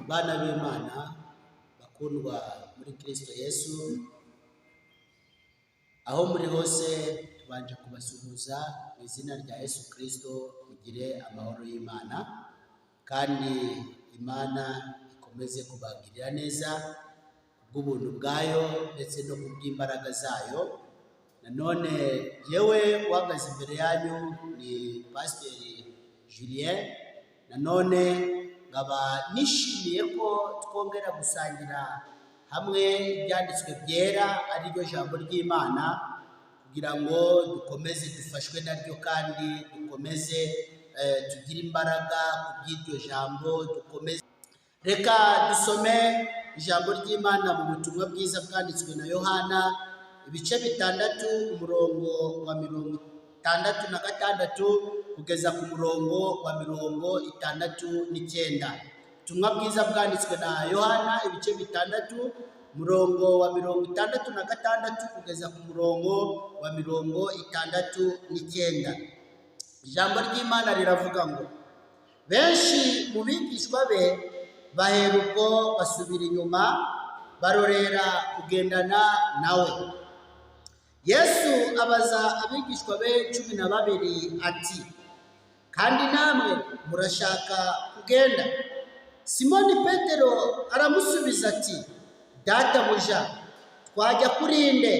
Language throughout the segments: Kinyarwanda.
Bana b'Imana bakundwa muri Kristo Yesu, aho muri hose tubanje kubasuhuza mu izina rya Yesu Kristo. Mugire amahoro y'Imana kandi Imana ikomeze kubagirira neza kubw'ubuntu bwayo ndetse no kubw'imbaraga zayo. Nanone yewe uhagaze imbere yanyu ni Pasiteri Julien. Nanone nkaba nishimiye ko twongera gusangira hamwe ibyanditswe byera, ari ryo jambo ry'Imana, kugira ngo dukomeze dufashwe naryo kandi dukomeze tugire imbaraga ku bw'iryo jambo. Dukomeze, reka dusome ijambo ry'Imana mu butumwa bwiza bwanditswe na Yohana, ibice 6, umurongo wa 66 kugeza ku murongo wa 69. Ubutumwa bwiza bwanditswe na Yohana, ibice 6, umurongo wa 66 kugeza ku murongo wa 69. Ijambo ry'Imana riravuga ngo: "Benshi mu bigishwa be bahera ubwo basubira inyuma, barorera kugendana nawe. Yesu abaza abigishwa be 12 ati: 'Kandi namwe murashaka kugenda?' Simoni Petero aramusubiza ati: 'Databuja, twajya kuri nde,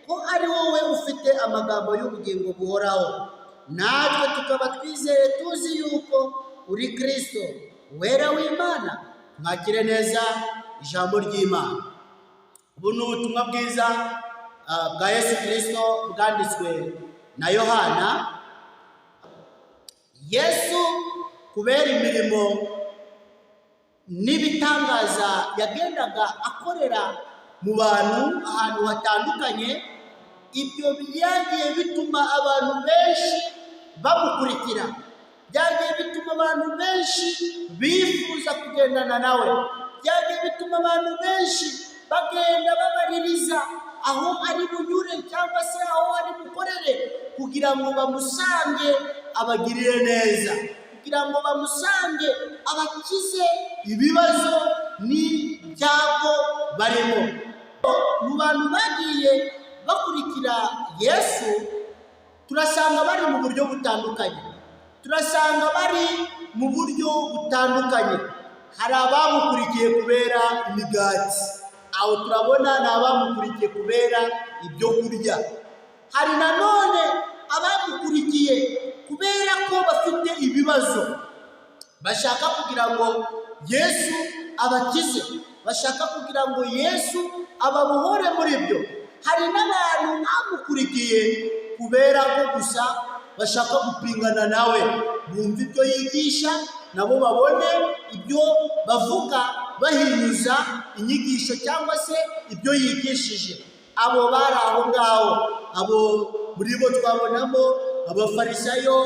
ko ari wowe ufite amagambo y'ubugingo buhoraho? Natwe tukaba twizeye, tuzi yuko uri Kristo, Uwera w'Imana.'" Mwakire neza ijambo ry'Imana. Ubu ni ubutumwa bwiza bwa Yesu Kirisito bwanditswe na Yohana. Yesu, kubera imirimo n'ibitangaza yagendaga akorera mu bantu ahantu hatandukanye, ibyo byagiye bituma abantu benshi bamukurikira, byagiye bituma abantu benshi bifuza kugendana nawe, byagiye bituma abantu benshi bagenda babaririza aho ari bunyure cyangwa se aho ari bukorere, kugira ngo bamusange abagirire neza, kugira ngo bamusange abakize ibibazo n'ibyago barimo. Mu bantu bagiye bakurikira Yesu, turasanga bari mu buryo butandukanye, turasanga bari mu buryo butandukanye. Hari abamukurikiye kubera imigati, aho turabona ni abamukurikiye kubera ibyo kurya. Hari nanone abamukurikiye kubera ko bafite ibibazo, bashaka kugira ngo Yesu abakize, bashaka kugira ngo Yesu ababohore muri byo. Hari n'abantu bamukurikiye kubera ko gusa bashaka gupingana nawe, bumva ibyo yigisha, nabo babone ibyo bavuga bahinyuza inyigisho cyangwa se ibyo yigishije. Abo bari aho ngaho, abo muri bo twabonamo Abafarisayo,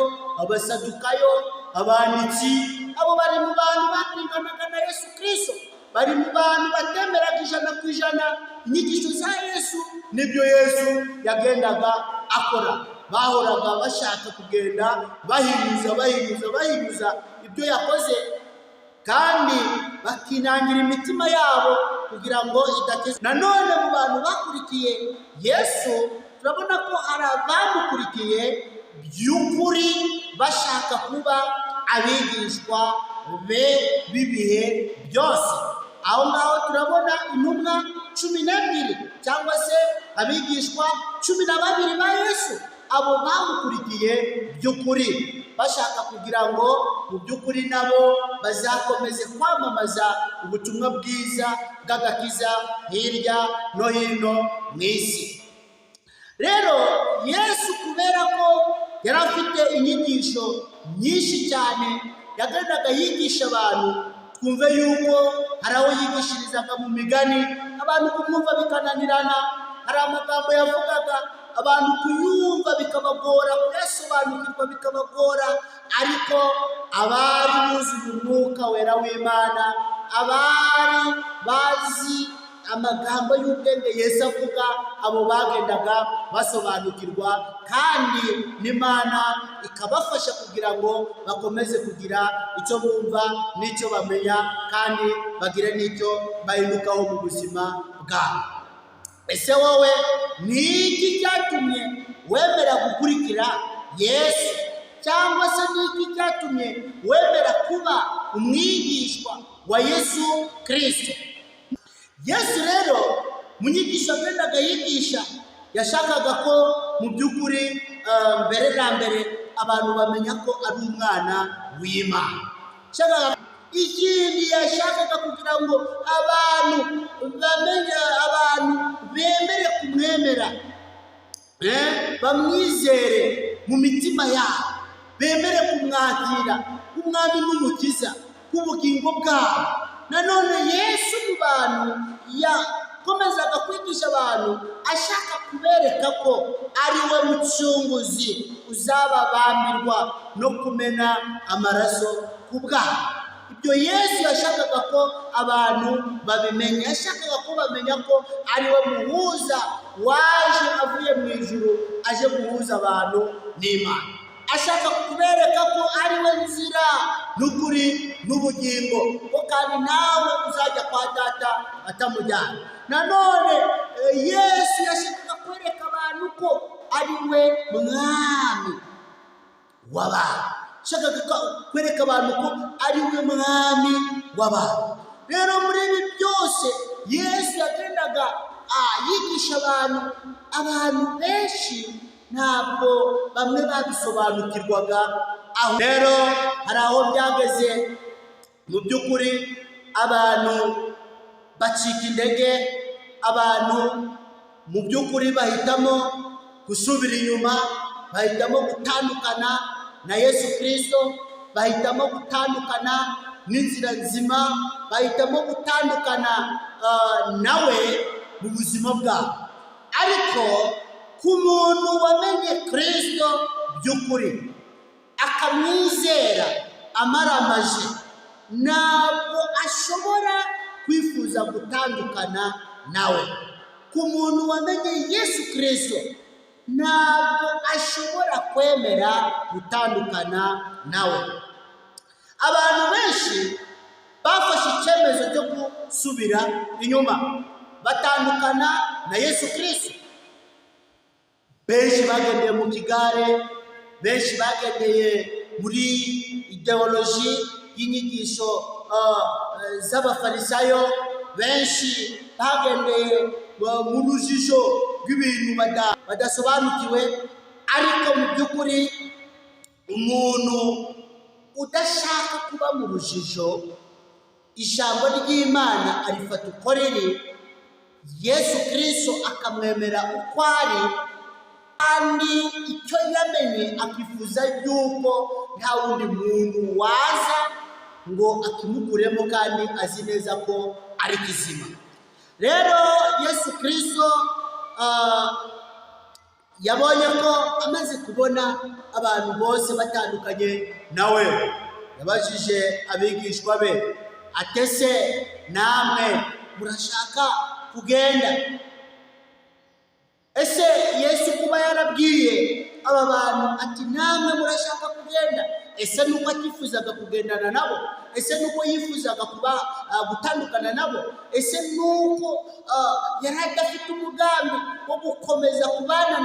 Abasadukayo, abanditsi. Abo bari mu bantu bapinganaga na Yesu Kirisito, bari mu bantu batemeraga 100% inyigisho za Yesu n'ibyo Yesu yagendaga akora. Bahoraga bashaka kugenda bahinyuza, bahinyuza, bahinyuza ibyo yakoze, kandi bakinangira imitima yabo kugira ngo idakizwa. Nanone mu bantu bakurikiye Yesu, turabona ko hari abamukurikiye by'ukuri bashaka kuba abigishwa be b'ibihe byose. Aho ngaho turabona intumwa 12 cyangwa se abigishwa 12 ba Yesu. Abo bamukurikiye by'ukuri bashaka kugira ngo mu by'ukuri nabo bazakomeze kwamamaza ubutumwa bwiza bw'agakiza hirya no hino mu isi. Rero Yesu, kubera ko yari afite inyigisho nyinshi cyane yagendaga yigisha abantu, twumve yuko hari aho yigishirizaga mu migani, abantu kumwumva bikananirana. Hari amagambo yavugaga, abantu kuyumva bikabagora, kuyasobanukirwa bikabagora. Ariko abari buzuye Umwuka Wera w'Imana, abari bazi Amagambo y'ubwenge Yesu avuga, abo bagendaga basobanukirwa, kandi n'Imana ikabafasha kugira ngo bakomeze kugira icyo bumva n'icyo bamenya, kandi bagire n'icyo bahindukaho mu buzima bwabo. Ese wowe ni iki cyatumye wemera gukurikira Yesu, cyangwa se ni iki cyatumye wemera kuba umwigishwa wa Yesu Kirisito? Yesu rero mu nyigisho agendaga yigisha, yashakaga ko mu by'ukuri mbere na mbere abantu bamenya ko ari umwana w'Imana. Ikindi yashakaga kugira ngo abantu bamenye, abantu bemere kumwemera, bamwizere mu mitima yabo, bemere kumwakira nk'umwami n'umukiza k'ubugingo bwabo. Nanone Yesu mu bantu yakomezaga kwigisha abantu ashaka kubereka ko ari we mucunguzi uzababambirwa no kumena amaraso ku bwabo. Ibyo Yesu yashakaga ko abantu babimenya, yashakaga ko bamenya ko ari we muhuza waje avuye mu ijuru, aje guhuza abantu n'Imana. Ashaka kubereka ko ari we nzira n'ukuri n'ubugingo, ko kandi nawe uzajya kwa Data atamujyana. Nanone Yesu yashakaga kwereka abantu ko ari we mwami w'abantu, yashakaga kwereka abantu ko ari we mwami w'abantu. Rero muri ibi byose Yesu yagendaga yigisha abantu, abantu benshi ntabwo bamwe babisobanukirwaga. Aho rero hari aho byageze mu by'ukuri abantu bacika intege, abantu mu by'ukuri bahitamo gusubira inyuma, bahitamo gutandukana na Yesu Kirisito, bahitamo gutandukana n'inzira nzima, bahitamo gutandukana nawe mu buzima bwabo. Ariko ku muntu wamenye Kirisito by'ukuri, akamwizera amaramaje, ntabwo ashobora kwifuza gutandukana nawe. Ku muntu wamenye Yesu Kirisito, ntabwo ashobora kwemera gutandukana nawe. Abantu benshi bafashe icyemezo cyo gusubira inyuma, batandukana na Yesu Kirisito. Benshi bagendeye mu kigare, benshi bagendeye muri ideology y'inyigisho z'abafarisayo, benshi bagendeye mu rujijo rw'ibintu badasobanukiwe. Ariko mu by'ukuri umuntu udashaka kuba mu rujijo, ijambo ry'Imana arifata uko riri, Yesu Kirisito akamwemera uko ari, kandi icyo yamenye akifuza yuko nta wundi muntu waza ngo akimukuremo, kandi azi neza ko ari kizima. Rero Yesu Kirisito yabonye ko amaze kubona abantu bose batandukanye nawe, yabajije abigishwa be ati: "Ese namwe murashaka kugenda?" Ese Yesu kuba yarabwiye aba bantu ati: "Namwe murashaka kugenda?" Ese nuko atifuzaga kugendana nabo? Ese nuko yifuzaga kuba gutandukana nabo? Ese nuko yari adafite umugambi wo gukomeza kubana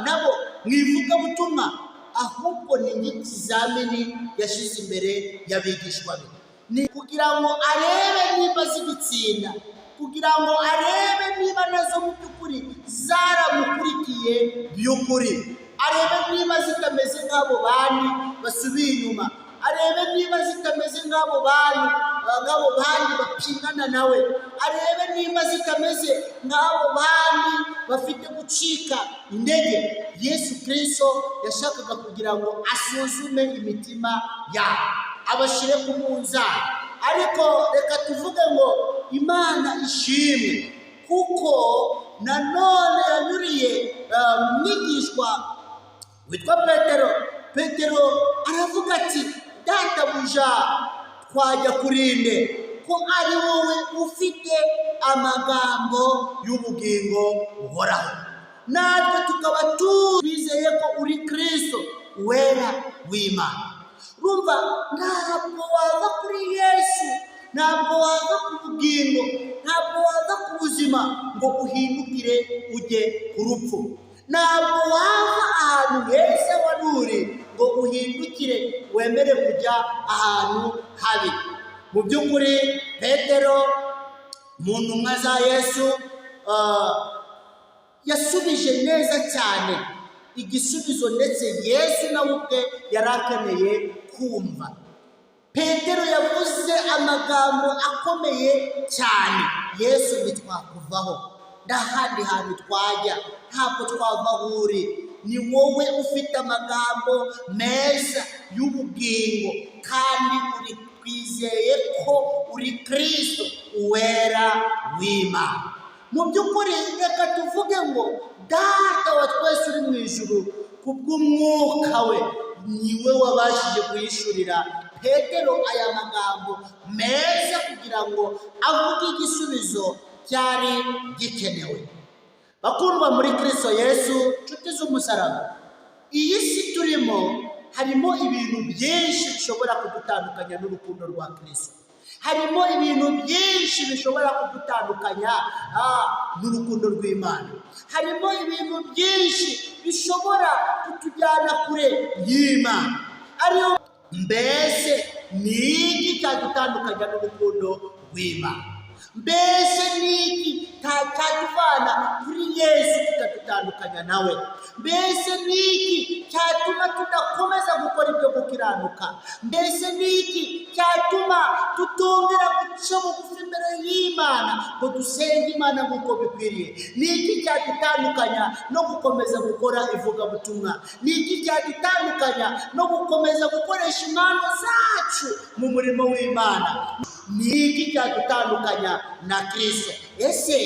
nabo mu ivugabutumwa? Ahubwo ni nk'ikizamini yashyize imbere y'abigishwa be, ni kugira ngo arebe niba zigitsinda, kugira ngo arebe niba nazo mu by'ukuri zaramukurikiye by'ukuri, arebe niba zitameze nk'abo bandi basubiye inyuma, arebe niba zitameze nk'abo bantu, nk'abo bandi bapingana nawe, arebe niba zitameze nk'abo bandi bafite gucika intege. Yesu Kirisito yashakaga kugira ngo asuzume imitima yabo, abashyire ku munzani. Ariko reka tuvuge ngo Imana ishimwe, kuko nanone yanyuriye mwigishwa witwa Petero. Petero aravuga ati: "Databuja, twajya kurinde ko ari wowe ufite amagambo y'ubugingo buhoraho, natwe tukaba twizeye ko uri Kristo wera w'Imana. Urumva, ntabwo wava kuri Yesu, ntabwo wava ku bugingo, ntabwo wava ku buzima ngo uhindukire ujye ku rupfu. Ntabwo wava ahantu heza wari uri ngo uhindukire wemere kujya ahantu habi. Mu by'ukuri, Petero mu ntumwa za Yesu yasubije neza cyane igisubizo, ndetse Yesu nawe ubwe yari akeneye kumva. Petero yavuze amagambo akomeye cyane: "Yesu, ntitwakuvaho, nta handi hantu twajya, ntabwo twava aho uri. Ni wowe ufite amagambo meza y'ubugingo, kandi uri twizeye ko uri Kristo uwera w'Imana." Mu by'ukuri, reka tuvuge ngo Data wa twese uri mu ijuru, kubw'umwuka we, niwe wabashije guhishurira Petero aya magambo meza kugira ngo avuge igisubizo cyari gikenewe. Bakundwa muri Kristo Yesu, nshuti z'umusaraba, iyi si turimo harimo ibintu byinshi bishobora kudutandukanya n'urukundo rwa Kristo, harimo ibintu byinshi bishobora kudutandukanya n'urukundo rw'Imana, harimo ibintu byinshi bishobora kutujyana kure y'Imana. Ariyo mbese ni iki cyadutandukanya n'urukundo rw'Imana? Mbese ni iki cyatuvana kuri Yesu kikadutandukanya nawe? Mbese ni iki cyatuma tudakomeza gukora ibyo gukiranuka? Mbese ni iki cyatuma tutongera guca bugufi imbere y'Imana ngo dusenge Imana nk'uko bikwiriye? Ni iki cyadutandukanya no gukomeza gukora ivugabutumwa? Ni iki cyadutandukanya no gukomeza gukoresha impano zacu mu murimo w'Imana? Ni iki cyadutandukanya na Kristo? Ese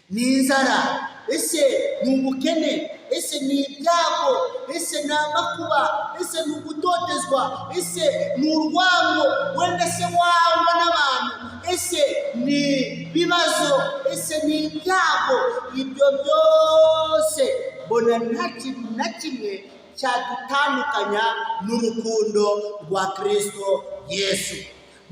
ni inzara? Ese ni ubukene? Ese ni ibyago? Ese ni amakuba? Ese ni ugutotezwa? Ese ni urwango, wenda se wangwa n'abantu? Ese ni ibibazo? Ese ni ibyago? Ibyo byose mbona nta kintu na kimwe cyadutandukanya n'urukundo rwa Kristo Yesu.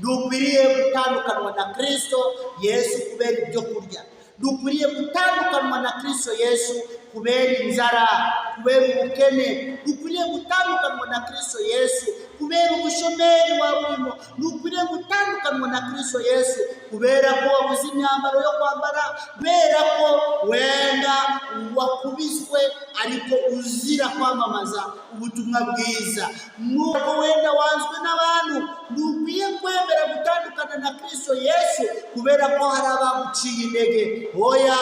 Ntukwiriye gutandukanwa na Kristo Yesu kubera ibyo kurya, ntukwiriye gutandukanwa na Kristo Yesu kubera inzara, kubera ubukene, ntukwiriye gutandukanwa na Kristo Yesu kubera ubushomeri waba urimo, ntukwiriye gutandukanwa na Kristo Yesu kubera ko wabuze imyambaro yo kwambara, kubera ko wenda wakubiswe ariko uzira kwamamaza ubutumwa bwiza, nuko wenda wanzwe n'abantu. Ntukwiye kwemera gutandukana na Kristo Yesu kubera ko hari abaguciye intege. Oya,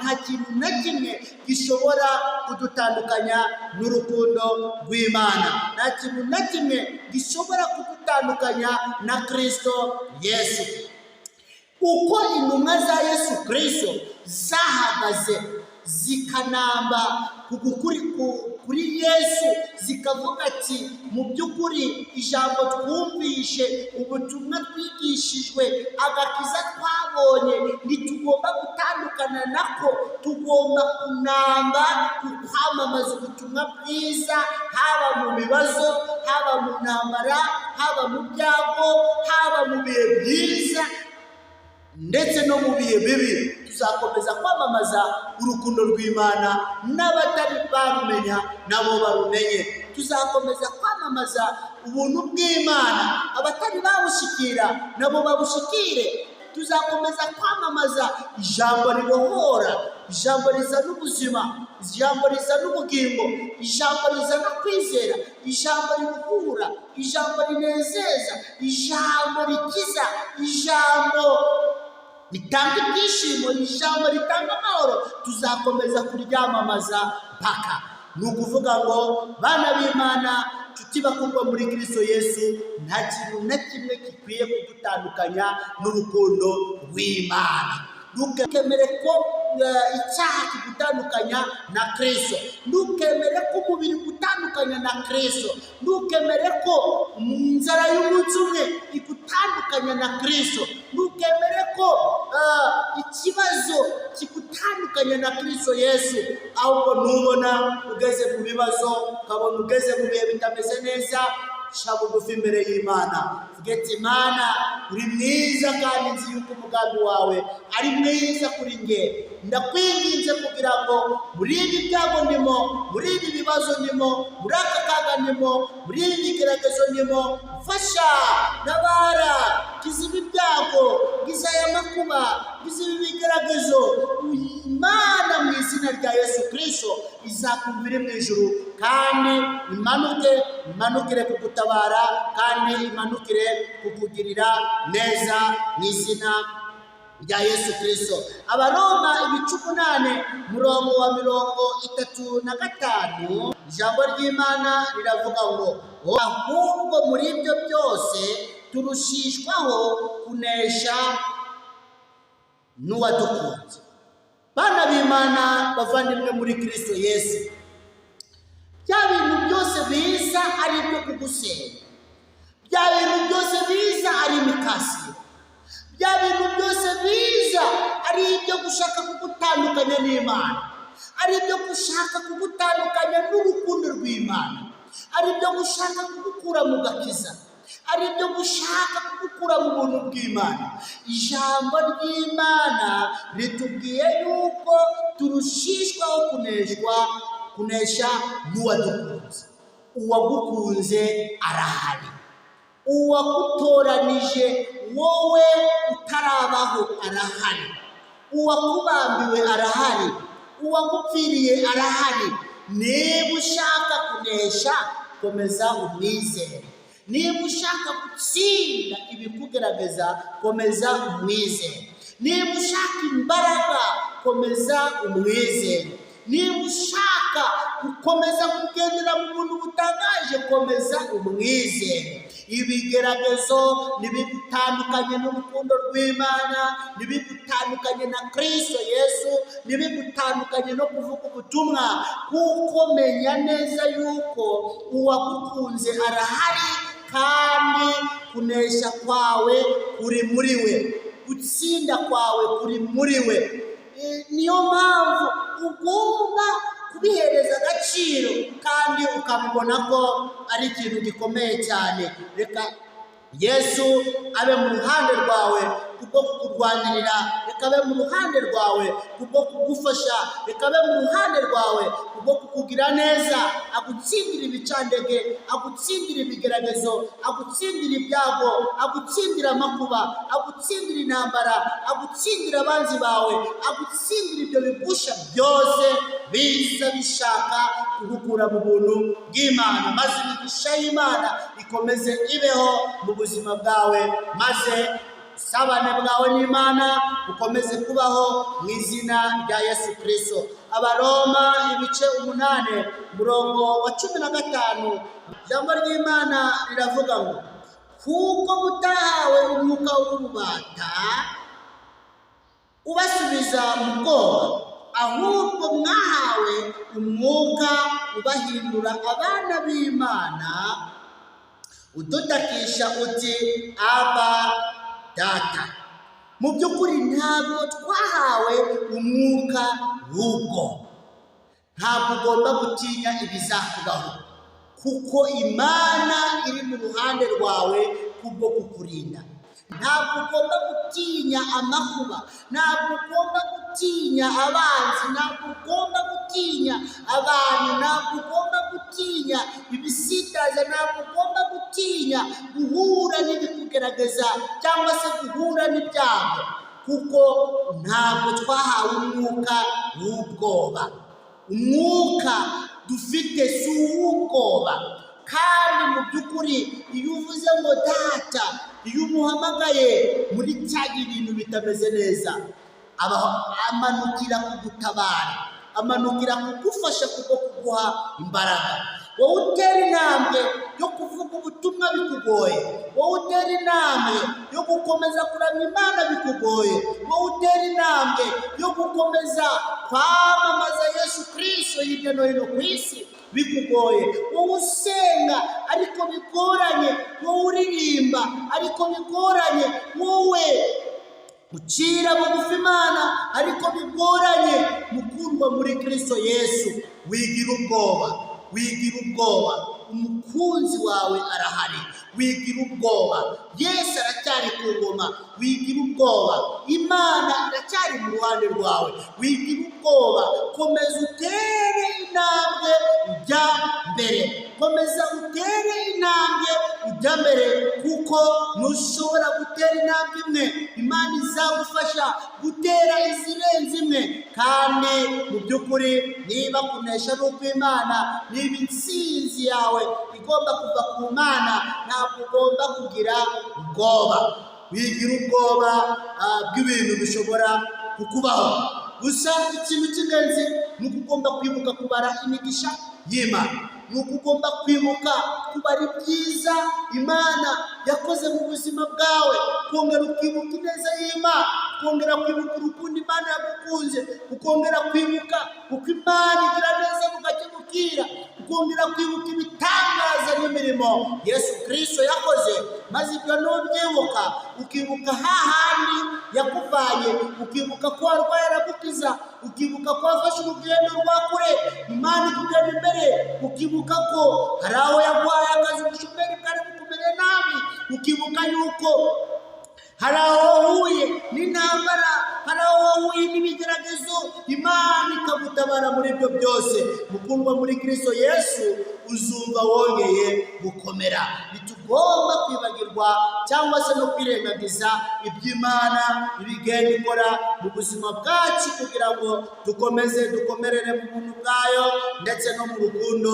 nta kintu na kimwe gishobora kudutandukanya n'urukundo rw'Imana, nta kintu na kimwe gishobora kudutandukanya na Kristo Yesu. Uko intumwa za Yesu Kristo zahagaze zikanamba kuri Yesu, zikavuga ati: "Mu by'ukuri, ijambo twumvishe, ubutumwa twigishijwe, agakiza twabonye, ntitugomba gutandukana nako, tugomba kunamba ku kwamamaza ubutumwa bwiza, haba mu bibazo, haba mu ntambara, haba mu byago, haba mu bihe byiza ndetse no mu bihe bibi, tuzakomeza kwamamaza urukundo rw'Imana, n'abatari barumenya nabo barumenye. Tuzakomeza kwamamaza ubuntu bw'Imana, abatari babushyikira nabo babushikire. Tuzakomeza kwamamaza ijambo ribohora, ijambo rizana ubuzima, ijambo rizana ubugingo, ijambo rizana kwizera, ijambo riruhura, ijambo rinezeza, ijambo rikiza, ijambo ritanga ibyishimo, ijambo ritanga amahoro. Tuzakomeza kuryamamaza mpaka." Ni ukuvuga ngo, bana b'Imana, nshuti bakundwa muri Kristo Yesu, nta kintu na kimwe gikwiye kudutandukanya n'urukundo rw'Imana. Ntukemere ko icyaha kigutandukanya na Kristo, ntukemere ko umubiri ugutandukanya na Kristo, ntukemere ko inzara y'umunsi umwe igutandukanya. kigutandukanya na Kristo. Ntukemere ko ikibazo kigutandukanya na Kristo Yesu, ahubwo nubona ugeze mu bibazo, ukabona ugeze mu bihe bitameze neza, ca bugufi imbere y'Imana, uvuge ati: "Imana, uri mwiza kandi nzi yuko umugambi wawe ari mwiza kuri nge. Ndakwinginze kugira ngo muri ibi byago ndimo, muri ibi bibazo ndimo, muri aka kaga ndimo, muri ibi bigeragezo ndimo, mfasha, ntabara, nkiza ibi byago, nkiza aya makuba, nkiza ibi bigeragezo." Imana mu izina rya Yesu Kirisito izakumvira mu ijuru kandi imanuke, imanukire kugutabara kandi imanukire kukugirira neza mu izina rya Yesu Kirisito. Abaroma ibice 8, murongo wa 35, ijambo ry'Imana riravuga ngo: "Ahubwo muri ibyo byose turushishwaho kunesha n'uwadukunze." Bana b'Imana, bavandimwe muri Kirisito Yesu, bya bintu byose biza ari ibyo kugusenya, bya bintu byose biza ari imikasiro, bya bintu byose biza ari ibyo gushaka kugutandukanya n'Imana, ari ibyo gushaka kugutandukanya n'urukundo rw'Imana, ari ibyo gushaka kugukura mu gakiza, ari ibyo gushaka kugukura mu buntu bw'Imana, ijambo ry'Imana ritubwiye yuko turushishwaho kuneshwa, kunesha n'uwadukunze. Uwagukunze arahari, uwagutoranije wowe utarabaho arahari, uwakubambiwe arahari, uwagupfiriye arahari. Niba ushaka kunesha, komeza umwizere. Niba ushaka gutsinda ibikugerageza, komeza umwizere. Niba ushaka imbaraga, komeza umwizere. Niba ushaka gukomeza kugendera mu buntu butangaje, komeza umwizere. Ibigeragezo ntibigutandukanye n'urukundo rw'Imana, ntibigutandukanye na Kirisito Yesu, ntibigutandukanye no kuvuga ubutumwa, kuko menya neza yuko uwagukunze arahari kandi kunesha kwawe kuri muri we, gutsinda kwawe kuri muri we. Niyo mpamvu ugomba kubihereza agaciro kandi ukabibona ko ari ikintu gikomeye cyane. Reka Yesu abe mu ruhande rwawe kubwo kukurwanirira, reka abe mu ruhande rwawe kubwo kugufasha, reka abe mu ruhande rwawe kubwo kukugira neza, agutsindira ibicandege, agutsindira ibigeragezo, agutsindira ibyago, agutsindira amakuba, agutsindira intambara, agutsindira abanzi bawe, agutsindira ibyo bigusha byose biza bishaka kugukura mu buntu bw'Imana, maze imigisha y'Imana ikomeze ibeho mu buzima bwawe, maze ubusabane bwawe n'Imana bukomeze kubaho mu izina rya Yesu Kirisito. Abaroma ibice 8, umurongo wa 15, ijambo ry'Imana riravuga ngo: "Kuko mutahawe umwuka w'ububata ubasubiza mu bwoba, ahubwo mwahawe umwuka ubahindura abana b'Imana, udutakisha uti: 'Aba, Data.'" Mu by'ukuri ntabwo twahawe umwuka w'ubwoba. Ntabwo ugomba gutinya ibizakubaho, kuko Imana iri mu ruhande rwawe kubwo kukurinda. Ntabwo ugomba gutinya amakuba, ntabwo ugomba gutinya abanzi, ntabwo ugomba gutinya abantu, ntabwo ugomba gutinya ibisitaza, ntabwo ugomba gutinya guhura n'ibikugerageza cyangwa se guhura n'ibyago, kuko ntabwo twahawe umwuka w'ubwoba. Umwuka dufite si uw'ubwoba. Kandi mu by'ukuri iyo uvuze ngo "Data", iyo umuhamagaye muri cya ibintu bitameze neza, aba amanukira kugutabara, amanukira kugufasha kubwo kuguha imbaraga. Wowe utera intambwe yo kuvuga ubutumwa bikugoye, wowe utera intambwe yo gukomeza kuramya Imana bikugoye, wowe utera intambwe yo gukomeza kwamamaza Yesu Kirisito hirya no hino ku isi bikugoye, wowe usenga ariko bigoranye, wowe uri uririmba ariko bigoranye, wowe ucira bugufi Imana ariko bigoranye, mukundwa muri Kristo Yesu, wigira ubwoba, wigira ubwoba, umukunzi wawe arahari, wigira ubwoba, Yesu aracyari ku ngoma, wigira ubwoba, Imana iracyari mu ruhande rwawe, wigira ubwoba, komeza utere intambwe ujya mbere, komeza utere intambwe ujya mbere, kuko ntushobora gutera intambwe imwe, Imana izagufasha gutera izirenze imwe. Kandi mu by'ukuri niba kunesha ari ukw'Imana, niba intsinzi yawe igomba kuva ku Mana, ntabwo ugomba kugira ubwoba. Wigira ubwoba bw'ibintu bishobora kukubaho. Gusa ikintu cy'ingenzi ni uko ugomba kwibuka kubara imigisha y'Imana, ni uko ugomba kwibuka kubara ibyiza Imana yakoze mu buzima bwawe, kongera ukibuka ineza y'Imana, kongera kwibuka urukundo Imana yagukunze, ukongera kwibuka uko Imana igira neza bugacya bukira, ukongera kwibuka ibitangaza n'imirimo Yesu Kristo yakoze. Maze ibyo nubyibuka, ukibuka hahandi yakuvanye, ukibuka ko warwaye aragukiza, ukibuka ko wafashe urugendo rwa kure Imana ikugenda imbere, ukibuka ko hari aho yaguhaye akazi ubushomeri bwari bukumereye nabi, ukibuka yuko hari aho wahuye n'intambara, hari aho wahuye n'ibigeragezo, Imana ikagutabara muri ibyo byose. Mukundwa muri Kristo Yesu, uzumva wongeye gukomera. Ntitugomba kwibagirwa cyangwa se no kwirengagiza iby'Imana ibigenda ikora mu buzima bwacu, kugira ngo dukomeze dukomerere mu buntu bwayo ndetse no mu rukundo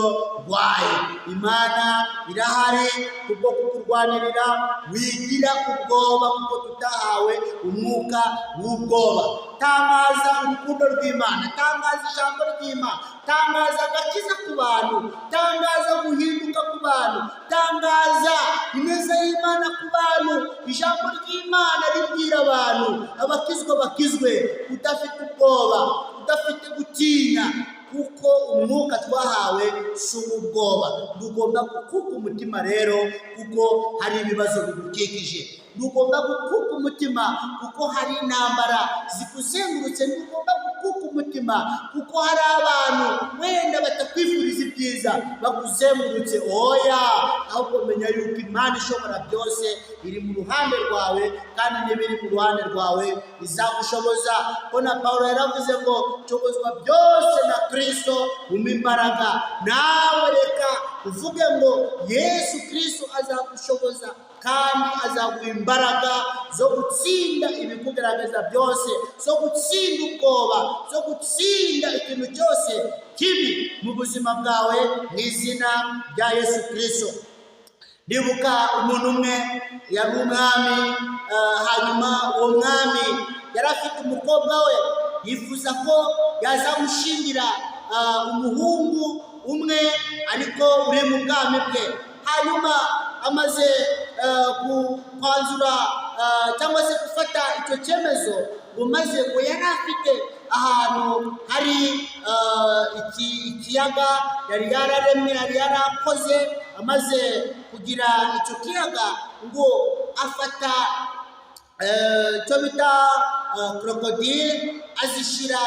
rwayo. Imana irahari kubwo kukurwanirira, wigira ubwoba kuko tutahawe umwuka w'ubwoba. Tangaza urukundo rw'Imana, tangaza ijambo ry'Imana, tangaza agakiza ku bantu, tangaza guhinduka ku bantu, tangaza ineza y'Imana ku bantu. Ijambo ry'Imana ribwira abantu, abakizwa bakizwe, udafite ubwoba, udafite gutinya, kuko umwuka twahawe si uw'ubwoba. Ntugomba gukuka umutima rero kuko hari ibibazo bigukikije, ntugomba gukuka umutima kuko hari intambara zikuzengurutse, ntugomba gukuka umutima kuko hari abantu wenda batakwifuriza ibyiza bakuzengurutse. Oya, ahubwo menya yuko Imana ishobora byose iri mu ruhande rwawe, kandi niba iri mu ruhande rwawe izagushoboza. Ko na Pawulo yaravuze ngo nshobozwa byose na Kristo umpa imbaraga. Nawe reka uvuge ngo Yesu Kristo azagushoboza kandi azaguha imbaraga zo gutsinda ibikugaragaza byose, zo gutsinda ubwoba, zo gutsinda ikintu cyose kibi mu buzima bwawe, mu izina rya Yesu Kristo. Ndibuka umuntu umwe yari umwami, hanyuma uwo mwami yari afite umukobwa we, yifuza ko yazamushingira umuhungu umwe ariko uri mu bwami bwe. Hanyuma amaze kwanzura cyangwa se gufata icyo cyemezo, ngo maze ngo yari afite ahantu hari ikiyaga yari yararemye, yari yarakoze. Amaze kugira icyo kiyaga, ngo afata icyo bita crocodile, azishyira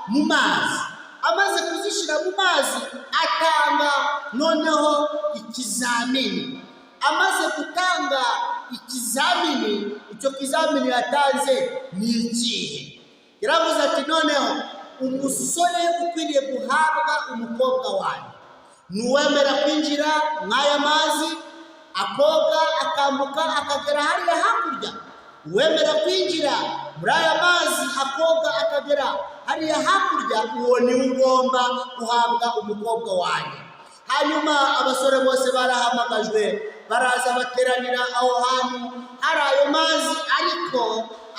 mu mazi. Amaze kuzishyira mu mazi, atanga noneho ikizamini. Amaze gutanga ikizamini, icyo kizamini yatanze ni ikihe? Yaravuze ati: "Noneho umusore ukwiriye guhabwa umukobwa wanjye ni uwemera kwinjira mw'aya mazi, akoga, akambuka, akagera hariya hakurya. Uwemera kwinjira muri aya mazi, akoga, akagera hariya hakurya, uwo niwe ugomba guhabwa umukobwa wanjye." Hanyuma abasore bose barahamagajwe, baraza bateranira aho hantu hari ayo mazi. Ariko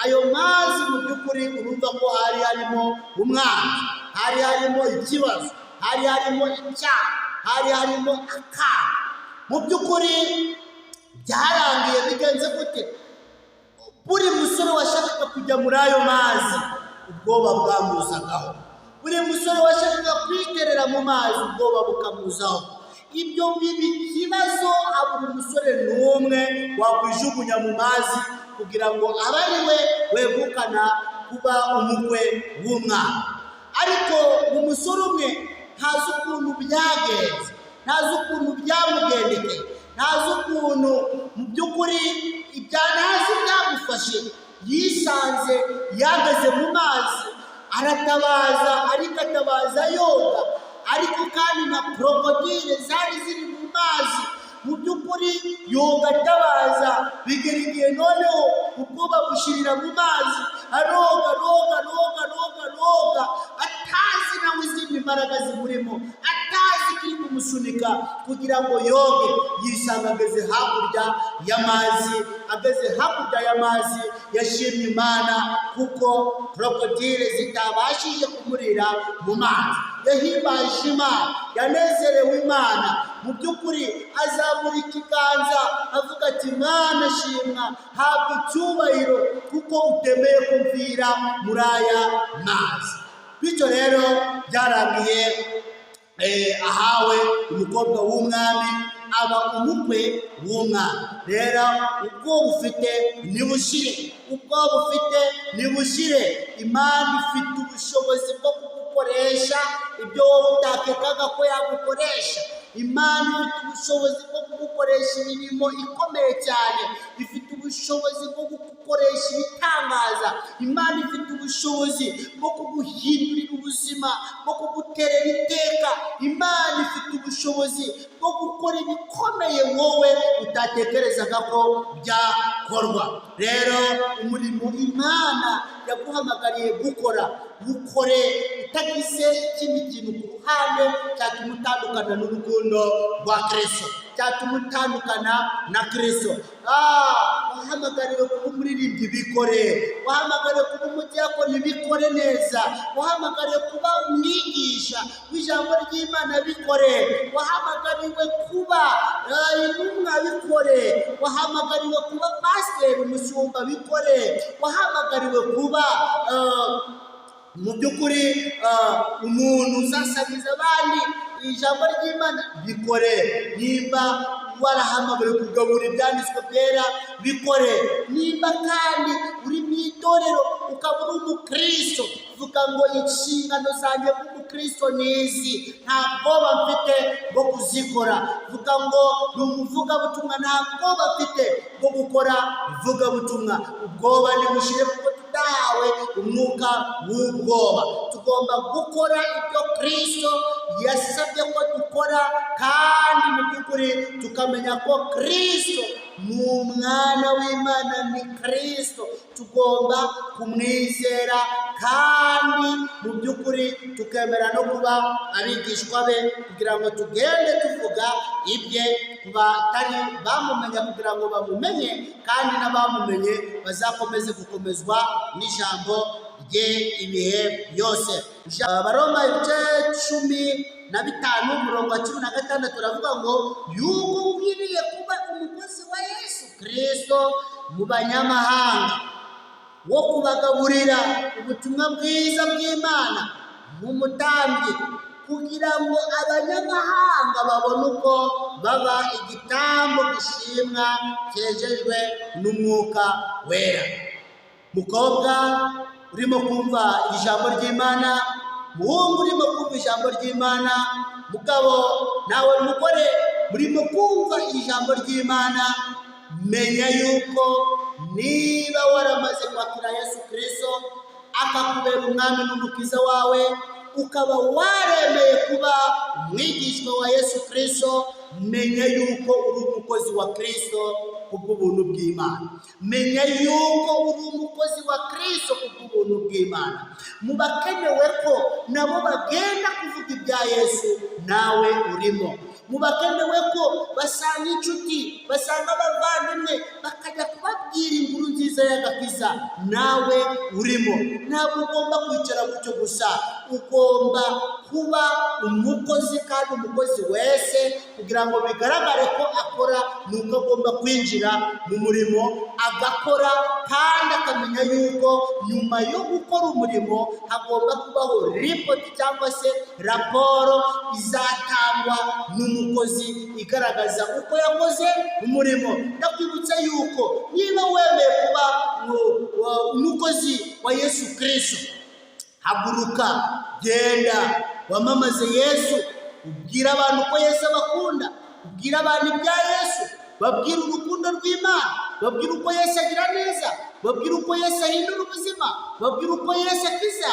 ayo mazi mu by'ukuri urumva ko hari harimo umwanzi, hari harimo ikibazo, hari harimo icyaha, hari harimo akaga. Mu by'ukuri byarangiye bigenze gute? Buri musore washakaga kujya muri ayo mazi, ubwoba bwamuzagaho. Buri musore washakaga kwiterera mu mazi, ubwoba bukamuzaho. Ibyo biba ikibazo, habura umusore n'umwe. umwe wakwijugunya mu mazi kugira ngo abe ari we wegukana kuba umukwe w'umwami. Ariko umusore umwe ntazi ukuntu byagenze, ntazi ukuntu byamugendekeye, ntazi ukuntu mu by'ukuri ntazi ibyamufashe. Yisanze yageze mu mazi, aratabaza, ariko atabaza yoga, ariko kandi na krokodile zari ziri mu mazi. Mu by'ukuri yoga atabaza, bigera igihe noneho ubwoba bushirira mu mazi, aroga, roga, roga, roga, roga, atazi nawe izindi mbaraga zimurimo, atazi ikiri kumusunika kugira ngo yoge. Yisanga ageze hakurya y'amazi. Ageze hakurya y'amazi yashimye Imana kuko krokodile zitabashije kumurira mu mazi. Yahimbaje Imana, yanezerewe Imana. Mu by'ukuri azamura ikiganza avuga ati: "Imana shimwa, habwa icyubahiro kuko utemeye kumvira muri aya mazi." Bityo rero byarangiye ahawe umukobwa w'umwami, aba umukwe w'umwami. Rero ubwoba ufite nibushire, ubwoba ufite nibushire. Imana ifite ubushobozi bwo kugukoresha ibyo wowe utakekaga ko yagukoresha. Imana ifite ubushobozi bwo kugukoresha imirimo ikomeye cyane, ifite ubushobozi bwo kugukoresha ibitangaza. Imana ifite ubushobozi bwo kuguhindurira ubuzima, bwo kuguterera iteka. Imana ifite ubushobozi bwo gukora ibikomeye wowe utatekerezaga ko byakorwa. Rero umurimo Imana yaguhamagariye gukora, wukore utagize ikindi kintu ku ruhande cyatuma utandukana n'urukundo rwa Kristo, cyatuma utandukana na Kristo. Wahamagariwe kuba umuririmbyi, bikore. Wahamagariwe kuba umudiyakoni, bikore neza. Wahamagariwe kuba umwigisha w'ijambo ry'Imana, bikore. Wahamagariwe kuba intumwa, bikore. Wahamagariwe kuba pasiteri, umushumba, bikore. Wahamagariwe kuba mu by'ukuri umuntu uzasabiza abandi ijambo ry'Imana, bikore. Nimba warahamagariwe kugabura ibyanditswe byera, bikore. Nimba kandi uri mu itorero ukaba uri umukristo, vuga ngo: "Inshingano zanjye nk'umukristo ni izi, nta bwoba mfite bwo kuzikora." Vuga ngo: "Ni umuvugabutumwa, nta bwoba mfite bwo gukora ivugabutumwa." Ubwoba nibushire kuko tudahawe umwuka w'ubwoba. Tugomba gukora ibyo Kristo yasabye ko dukora, kandi mu by'ukuri tukamenya ko Kristo ni umwana w'Imana, ni Kristo. Tugomba kumwizera kandi mu by'ukuri tukemera no kuba abigishwa be kugira ngo tugende tuvuga ibye ku batari bamumenya kugira ngo bamumenye, kandi n'abamumenye bazakomeze gukomezwa n'ijambo rye ibihe byose. Abaroma ibice 15, umurongo wa 16 uravuga ngo yuko ukwiriye kuba umukozi wa Yesu Kristo mu banyamahanga, wo kubagaburira ubutumwa bwiza bw'Imana nk'umutambyi, kugira ngo abanyamahanga babone uko baba igitambo gishimwa cyejejwe n'Umwuka Wera. Mukobwa urimo kumva ijambo ry'Imana, muhungu urimo kumva ijambo ry'Imana, mugabo nawe mugore murimo kumva ijambo ry'Imana, menya yuko niba waramaze kwakira Yesu Kirisito akakubera umwami n'umukiza wawe, ukaba waremeye kuba umwigishwa wa Yesu Kirisito, menya yuko uri umukozi wa Kirisito kubw'ubuntu bw'Imana. Menya yuko uri umukozi wa Kirisito kubw'ubuntu bw'Imana. Mu bakenewe ko nabo bagenda kuvuga ibya Yesu, nawe urimo. Mu bakenewe ko basanga inshuti, basanga abavandimwe, bakajya kubabwira inkuru nziza y'agakiza, nawe urimo. Ntabwo ugomba kwicara gutyo gusa, ugomba kuba Kuba umukozi, kandi umukozi wese kugira ngo bigaragare ko akora, ni uko agomba kwinjira mu murimo agakora, kandi akamenya yuko nyuma yo gukora umurimo hagomba kubaho report cyangwa se raporo izatangwa n'umukozi igaragaza uko yakoze umurimo. Ndakwibutsa yuko niba wemeye kuba umukozi wa Yesu Kirisito, haguruka, genda wamamaze Yesu, ubwire abantu ko Yesu abakunda, ubwire abantu ibya Yesu, babwire urukundo rw'Imana, babwire uko Yesu agira neza, babwire uko Yesu ahindura ubuzima, babwire uko Yesu akiza.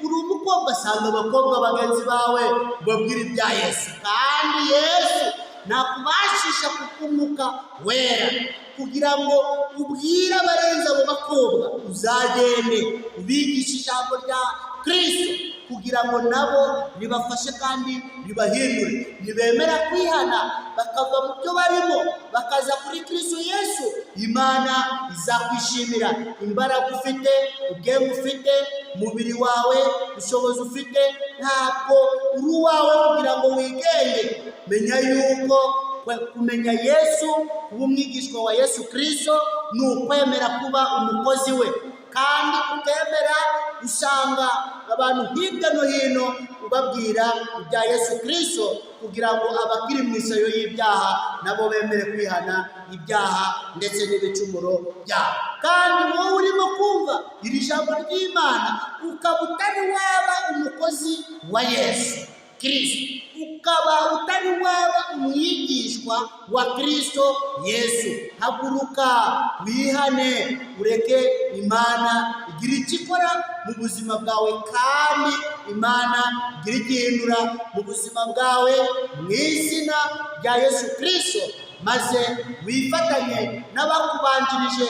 Uri umukobwa, sanga abakobwa bagenzi bawe, babwire ibya Yesu. Kandi Yesu nakubashisha kukumwuka wera kugira ngo ubwire abarenze abo bakobwa, uzagende ubigishe ijambo rya Kirisito kugira ngo nabo ribafashe kandi ribahindure. Nibemera kwihana bakava mu byo barimo bakaza kuri Kirisito Yesu, Imana izakwishimira. Imbaraga ufite, ubwenge ufite, umubiri wawe, ubushobozi ufite, ntabwo uri uwawe kugira ngo wigenge. Menya yuko kumenya Yesu, kuba umwigishwa wa Yesu Kirisito, ni ukwemera kuba umukozi we, kandi ukemera usanga abantu hirya no hino ubabwira ibya Yesu Kirisito kugira ngo abakiri mu isayo y'ibyaha nabo bemere kwihana ibyaha ndetse n'ibicumuro byabo. Kandi wowe urimo kumva iri jambo ry'Imana, ukaba utari waba umukozi wa Yesu Kirisito, ukaba utari waba umwigishwa wa Kirisito Yesu, haguruka wihane, ureke Imana igira icyo ikora mu buzima bwawe, kandi Imana igira icyo ihindura mu buzima bwawe mu izina rya Yesu Kirisito, maze wifatanye n'abakubanjirije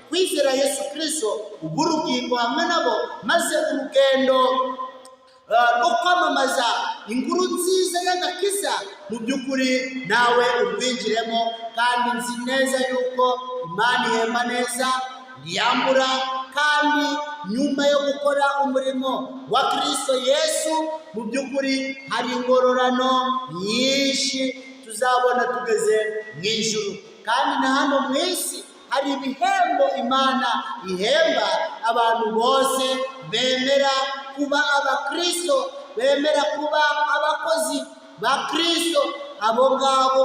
kwizera Yesu Kirisito, ugure urugingo hamwe nabo, maze urugendo rwo kwamamaza inkuru nziza y'agakiza mu by'ukuri nawe urwinjiremo. Kandi nzi neza yuko Imana ihemba neza, ntiyambura. Kandi nyuma yo gukora umurimo wa Kirisito Yesu, mu by'ukuri hari ingororano nyinshi tuzabona tugeze mu ijuru. Kandi na hano mu isi hari ibihembo Imana ihemba abantu bose bemera kuba abakristo, bemera kuba abakozi ba Kristo. Abo ngabo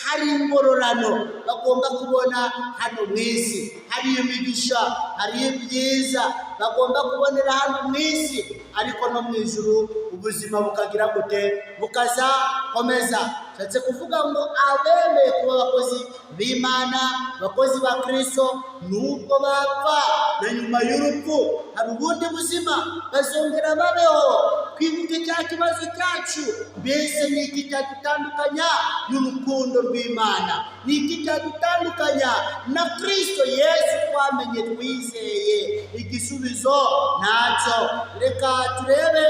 hari ingororano bagomba kubona hano mu isi, hari imigisha, hari ibyiza bagomba kubonera hano mu isi, ariko no mu ijuru ubuzima bukagira gute? Bukazakomeza. Nshatse kuvuga ngo abemeye kuba abakozi b'Imana, abakozi ba Kristo, nubwo bapfa, na nyuma y'urupfu hari ubundi buzima bazongera babeho. Twibuke cya kibazo cyacu: mbese ni iki cyadutandukanya n'urukundo rw'Imana? Ni iki cyadutandukanya na Kristo Yesu twamenye, twizeye? Igisubizo ntacyo. Reka turebe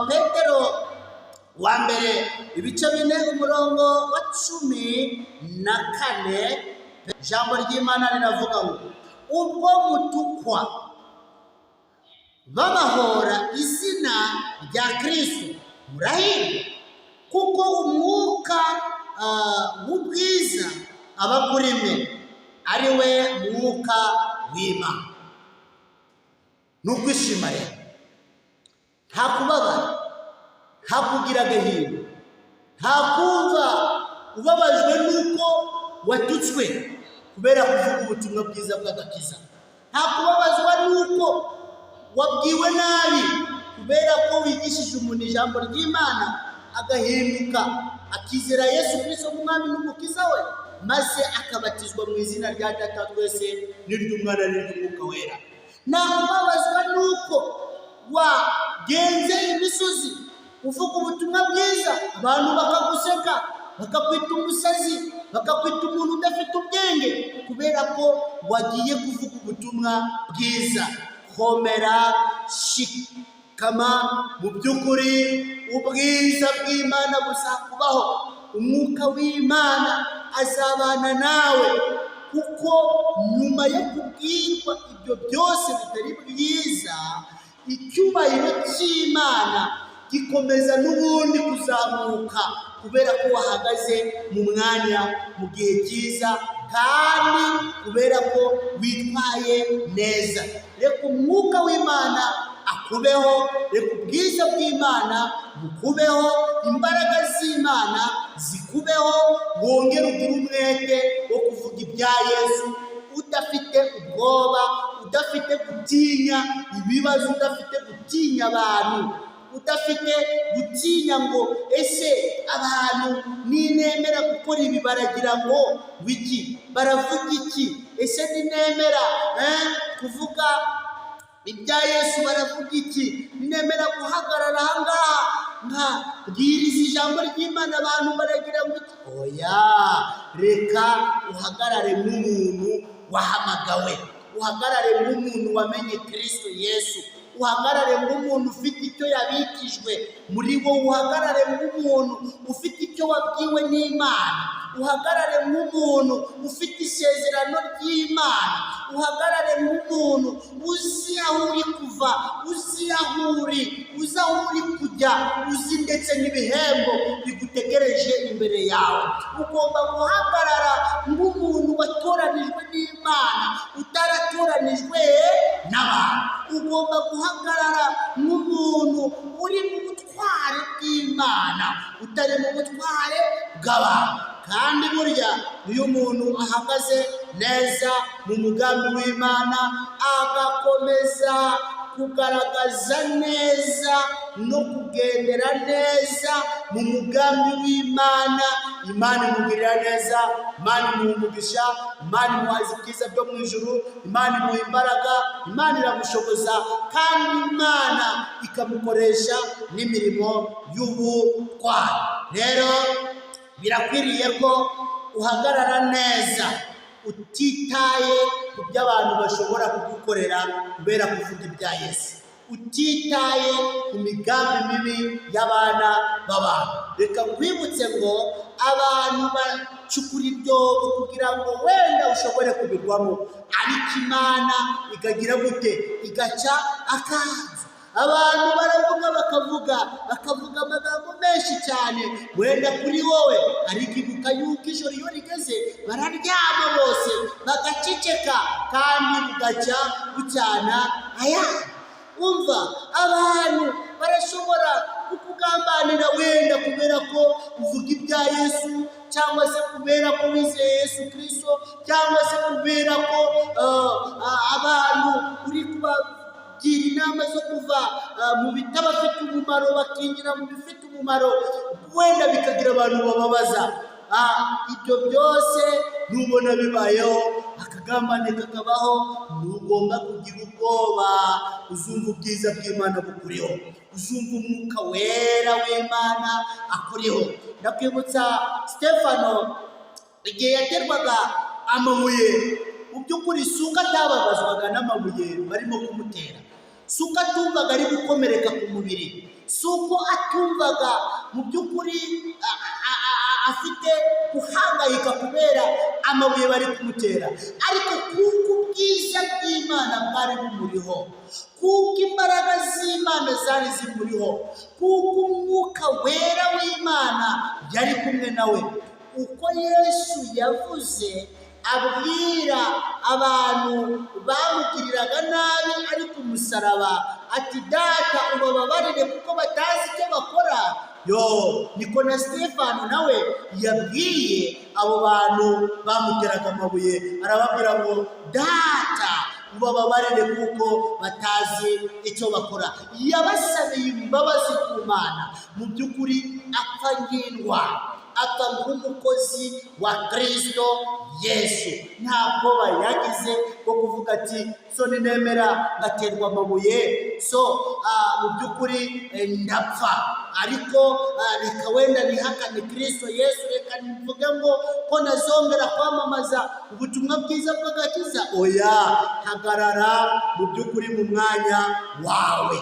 Petero wa mbere, ibice 4, umurongo wa 14. Ijambo ry'Imana riravuga ngo: "Ubwo mutukwa babahora izina rya Kristo, murahirwa, kuko umwuka w'ubwiza aba kuri mwe, ari we mwuka w'Imana." Ni ukwishima rero, nta kubabara, nta kugira agahinda, nta kumva ubabajwe n'uko watutswe kubera kuvuga ubutumwa bwiza bw'agakiza, nta kubabazwa n'uko wabwiwe nabi kubera ko wigishije umuntu ijambo ry'Imana agahinduka, akizera Yesu Kirisito nk'umwami n'umukiza we, maze akabatizwa mu izina rya Data wa twese n'iry'Umwana n'iry'Umwuka Wera. Nta kubabazwa n'uko wagenze imisozi uvuga ubutumwa bwiza, abantu bakaguseka, bakakwita umusazi, bakakwita umuntu udafite ubwenge kubera ko wagiye kuvuga ubutumwa bwiza. Komera, shikama, mu by'ukuri ubwiza bw'Imana buzakubaho, umwuka w'Imana azabana nawe, kuko nyuma yo kubwirwa ibyo byose bitari byiza, icyubahiro cy'Imana Gikomeza n'ubundi kuzamuka kubera ko wahagaze mu mwanya, mu gihe cyiza, kandi kubera ko witwaye neza. Reka umwuka w'Imana akubeho, reka ubwiza bw'Imana bukubeho, imbaraga z'Imana zikubeho, wongere ugire umwete wo kuvuga ibya Yesu udafite ubwoba, udafite gutinya ibibazo, udafite gutinya abantu, udafite gutinya ngo: "Ese abantu ninemera gukora ibi baragira ngo wiki, baravuga iki? Ese ninemera kuvuga ibya Yesu baravuga iki? Ninemera guhagarara aha ngaha nkabwiriza ijambo ry'Imana, abantu baragira ngo iki?" Oya, reka uhagarare nk'umuntu wahamagawe, uhagarare nk'umuntu wamenye Kirisito Yesu, uhagarare nk'umuntu ufite icyo yabikijwe muri wowe, uhagarare nk'umuntu ufite icyo wabwiwe n'Imana, uhagarare nk'umuntu ufite isezerano ry'Imana, uhagarare nk'umuntu uzi aho uri kuva, uzi aho uri, uzi aho uri kujya, uzi ndetse n'ibihembo bigutegereje imbere yawe. Ugomba guhagarara nk'umuntu watoranijwe n'Imana, utaratoranijwe n'abantu. Ugomba guhagarara nk'umuntu uri mu butware bw'Imana, utari mu butware bw'abantu. Kandi burya iyo umuntu ahagaze neza mu mugambi w'Imana, agakomeza kugaragaza neza no kugendera neza mu mugambi w'Imana, Imana imugirira neza, Imana imuha umugisha, Imana imuhaza ibyiza byo mu ijuru, Imana imuha imbaraga, Imana iramushoboza, kandi Imana ikamukoresha n'imirimo y'ubutwari. Rero birakwiriye ko uhagarara neza utitaye ku byo abantu bashobora kugukorera kubera kuvuga ibya Yesu, utitaye ku migambi mibi y'abana b'abantu. Reka nkwibutse ngo abantu bacukura ibyobo kugira ngo wenda ushobore kubigwamo, ariko Imana ikagira gute? Igaca akanzu. Abantu baravuga, bakavuga, bakavuga amagambo menshi cyane wenda kuri wowe, ariko ibuka yuko ijoro iyo rigeze bararyama bose bagaceceka, kandi bugacya bucyana ayandi. Umva, abantu barashobora kukugambanira wenda kubera ko uvuga ibya Yesu, cyangwa se kubera ko wizeye Yesu Kirisito, cyangwa se kubera ko abantu uri kubagira inama zo kuva mu bitabafite umumaro bakinjira mu bifite umumaro, wenda bikagira abantu bababaza. Ibyo byose nubona bibayeho, akagambane kakabaho, ntugomba kugira ubwoba. Uzumva ubwiza bw'Imana bukuriho, uzumva umwuka wera w'Imana akuriho. Ndakwibutsa Stefano igihe yaterwaga amabuye. Mu by'ukuri si uko atababazwaga n'amabuye barimo kumutera, si uko atumvaga ari gukomereka ku mubiri, si uko atumvaga mu by'ukuri afite guhangayika kubera amabuye bari kumutera, ariko kuko ubwiza bw'Imana bwari bumuriho, kuko imbaraga z'Imana zari zimuriho, kuko umwuka wera w'Imana yari kumwe nawe, uko Yesu yavuze abwira abantu bamugiriraga nabi ari ku musaraba ati: "Data, ubababarire kuko batazi icyo bakora," yo niko na Stefano nawe yabwiye abo bantu bamuteraga amabuye, arababwira ngo: "Data, ubababarire kuko batazi icyo bakora." Yabasabiye imbabazi ku Mana. Mu by'ukuri apfa nk'intwari, apfa nk'umukozi wa Kirisito Yesu. Nta bwoba yagize bwo kuvuga ati: "So ninemera ngaterwa amabuye, so mu by'ukuri ndapfa, ariko reka wenda nihakane Kirisito Yesu, reka mvuge ngo ko nazongera kwamamaza ubutumwa bwiza bw'agakiza." Oya, hagarara mu by'ukuri mu mwanya wawe.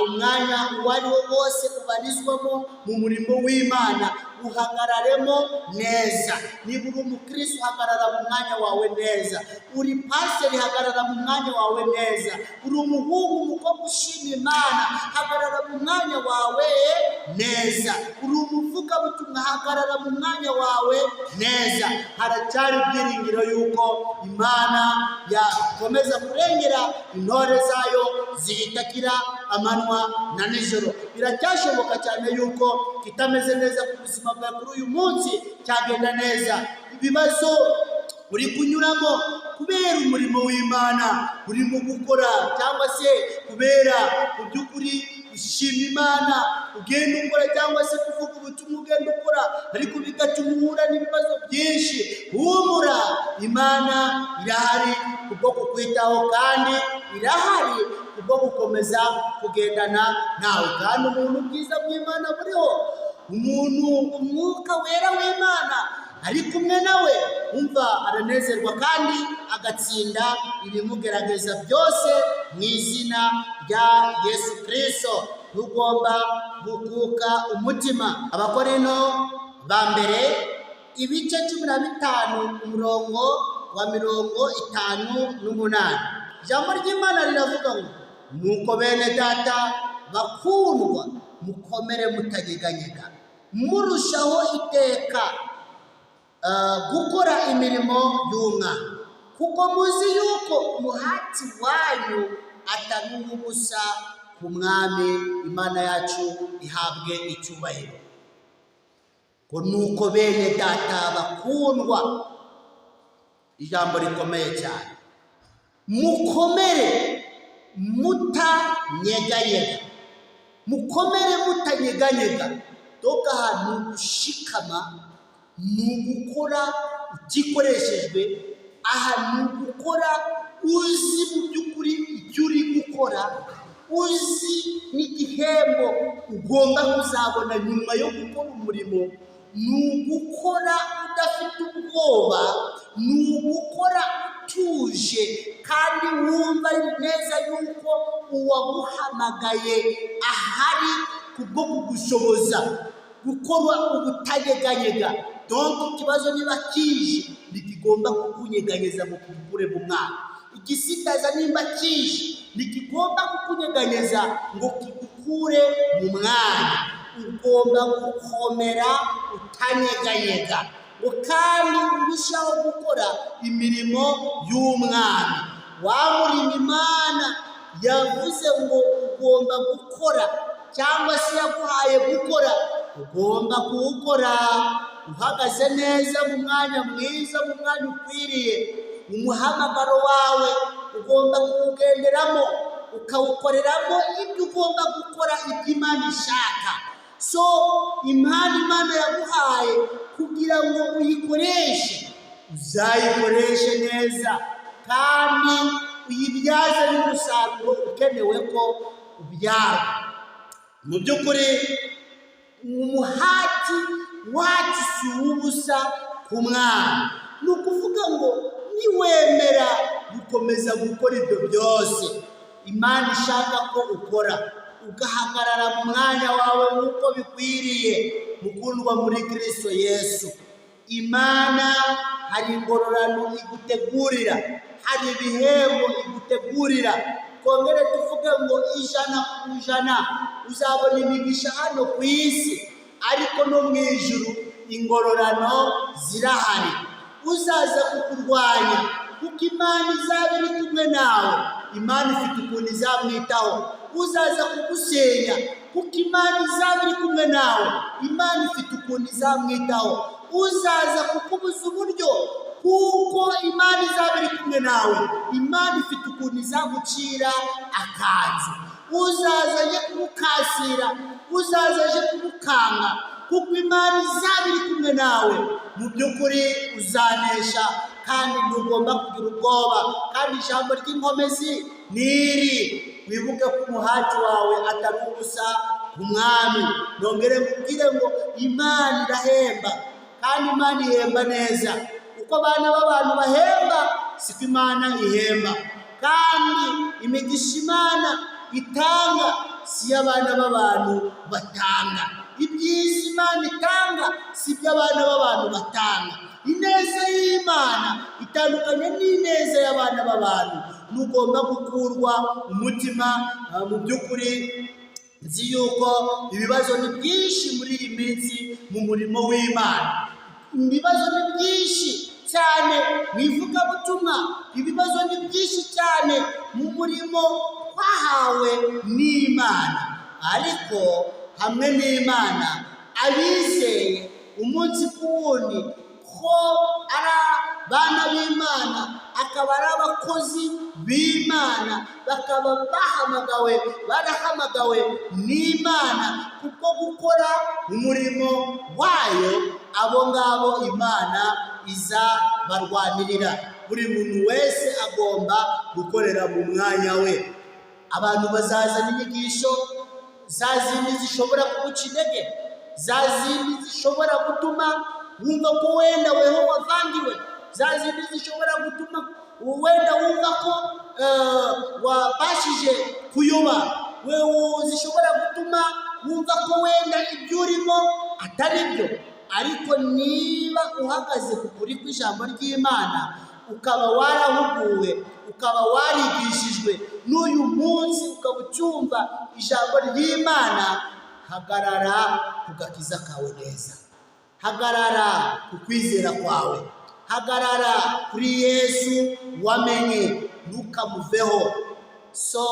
Umwanya uwo ari wo wose ubarizwamo mu murimo w'Imana, uhagararemo neza. Niba uri umukristo, hagarara mu mwanya wawe neza. Uri pasiteri, hagarara mu mwanya wawe neza. Uri umuhungu, umukobwa ushima Imana, hagarara mu mwanya wawe neza. Uri umuvugabutumwa, hagarara mu mwanya wawe neza. Haracyari ibyiringiro yuko Imana yakomeza kurengera intore zayo ziyitakira amanywa na nijoro. Biracyashoboka cyane yuko kitameze neza ku buzima bwawe kuri uyu munsi cyagenda neza. Ibibazo uri kunyuramo kubera umurimo w'Imana urimo gukora, cyangwa se kubera mu by'ukuri gushima Imana ugenda ukora, cyangwa se kuvuga ubutumwa ugenda ukora, ariko bigatuma uhura n'ibibazo byinshi, humura, Imana irahari kubwo kukwitaho, kandi irahari kubwo gukomeza kugendana nawe. Kandi umuntu ubwiza bw'Imana buriho, umuntu umwuka wera w'Imana ari kumwe nawe, umva aranezerwa kandi agatsinda ibimugerageza byose mu izina rya Yesu Kristo. Ntugomba gukuka umutima. Abakorino ba mbere ibice 15, umurongo wa 58, ijambo ry'Imana riravuga ngo: "Nuko bene data bakundwa, mukomere mutanyeganyega, murushaho iteka gukora imirimo y'Umwami, kuko muzi yuko umuhati wanyu atari uw'ubusa ku Mwami." Imana yacu ihabwe icyubahiro. Ngo nuko bene data bakundwa, ijambo rikomeye cyane, mukomere mutanyeganyega, mukomere mutanyeganyega. Doga ni ugushikama, ni ugukora utikoreshejwe. Aha ni ugukora uzi mu by'ukuri icyo uri gukora, uzi n'igihembo ugomba kuzabona nyuma yo gukora umurimo. Ni ugukora udafite ubwoba, ni ugukora utuje kandi wumva neza yuko uwaguhamagaye ahari kubwo kugushoboza gukora ubutanyeganyega. Donc ikibazo niba kije, ntikigomba kukunyeganyeza ngo kugukure mu mwana. Igisitaza nimba kije, ntikigomba kukunyeganyeza ngo kigukure mu mwanya. Ugomba gukomera utanyeganyega, ngo kandi urushaho gukora imirimo y'Umwami. Wa murimo Imana yavuze ngo ugomba gukora, cyangwa se yaguhaye gukora, ugomba kuwukora uhagaze neza mu mwanya mwiza, mu mwanya ukwiriye. Umuhamagaro wawe ugomba kuwugenderamo, ukawukoreramo ibyo ugomba gukora, ibyo Imana ishaka. So impano Imana yaguhaye kugira ngo uyikoreshe, uzayikoreshe neza kandi uyibyaze n'umusaruro ukenewe ko ubyara. Mu by'ukuri umuhati wacu si uw'ubusa ku Mwami. Ni ukuvuga ngo niwemera gukomeza gukora ibyo byose Imana ishaka ko ukora, ugahagarara mu mwanya wawe nk'uko bikwiriye, mukundwa muri Kristo Yesu, Imana hari ingororano igutegurira, hari ibihembo igutegurira. Twongere tuvuge ngo 100% uzabona imigisha hano ku isi, ariko no mu ijuru ingororano zirahari. Uzaza kukurwanya, kuko Imana izaba iri kumwe nawe, Imana ifite ukuntu izamwitaho. Uzaza kugusenya, kuko Imana izaba iri kumwe nawe, Imana ifite ukuntu izamwitaho. Uzaza kukubuza uburyo, kuko Imana izaba iri kumwe nawe, Imana ifite ukuntu izagucira akanzu. Uzaza aje kugukasira, uzaza aje kugukanga, kuko Imana izaba iri kumwe nawe, mu by'ukuri uzanesha kandi ntugomba kugira ubwoba. Kandi ijambo ry'inkomezi ni iri: wibuke ko umuhati wawe atari ubusa ku Mwami. Nongere nkubwire ngo Imana irahemba, kandi Imana ihemba neza. Uko abana b'abantu bahemba siko Imana ihemba. Kandi imigisha Imana itanga si yo abana b'abantu batanga. Ibyiza Imana itanga si ibyo abana b'abantu batanga. Ineza y'Imana itandukanye n'ineza y'abana b'abantu. Ntugomba gukurwa umutima. Mu by'ukuri nzi yuko ibibazo ni byinshi muri iyi minsi mu murimo w'Imana. Ibibazo ni byinshi cyane mu ivugabutumwa, ibibazo ni byinshi cyane mu murimo twahawe n'Imana. Ariko hamwe n'Imana, abizeye umunsi ku wundi ko ari abana b'Imana, akaba ari abakozi b'Imana, bakaba bahamagawe, barahamagawe n'Imana kubwo gukora umurimo wayo, abo ngabo Imana izabarwanirira. Buri muntu wese agomba gukorera mu mwanya we. Abantu bazazana inyigisho za zindi zishobora kuguca intege, za zindi zishobora gutuma wumva ko wenda weho wavangiwe, za zindi zishobora gutuma wenda wumva ko wabashije kuyoba, zishobora gutuma wumva ko wenda ibyo urimo atari byo. Ariko niba uhagaze ku kuri kw'ijambo ry'Imana, ukaba warahuguwe, ukaba warigishijwe, n'uyu munsi ukaba ucyumva ijambo ry'Imana, hagarara ku gakiza kawe neza, hagarara ku kwizera kwawe, hagarara kuri Yesu wamenye, ntukamuveho. So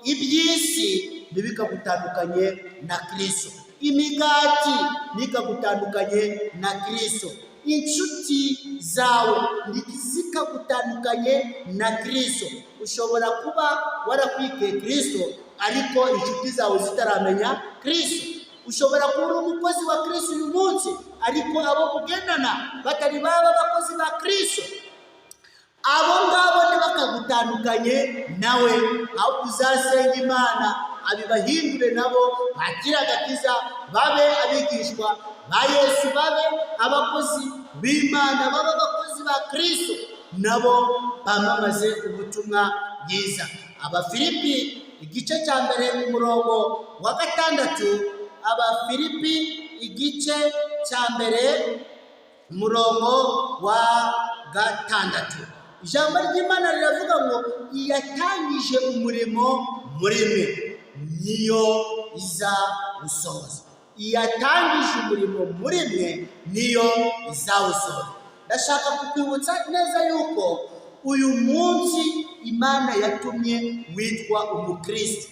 iby'isi ntibikagutandukanye na Kristo, imigati ntikagutandukanye na Kristo, inshuti zawe ntizikagutandukanye na Kristo. Ushobora kuba warakwikiye Kristo ariko inshuti zawe zitaramenya Kristo. Ushobora kuba uri umukozi wa Kristo uyu munsi ariko abo mugendana batari baba abakozi ba Kristo. Abo ngabo ntibakagutandukanye nawe, ahubwo uzasenga Imana abibahindure nabo bakire agakiza, babe abigishwa ba Yesu, babe abakozi b'Imana, babe abakozi ba Kristo, nabo bamamaze ubutumwa bwiza. Abafilipi igice cya 1 umurongo wa 6, Abafilipi igice cya 1 umurongo wa 6, ijambo ry'Imana riravuga ngo iyatangije umurimo muri mwe niyo izawusohoza. Iyatangije umurimo muri mwe niyo izawusohoza. Ndashaka kukwibutsa neza yuko uyu munsi Imana yatumye witwa umukristo,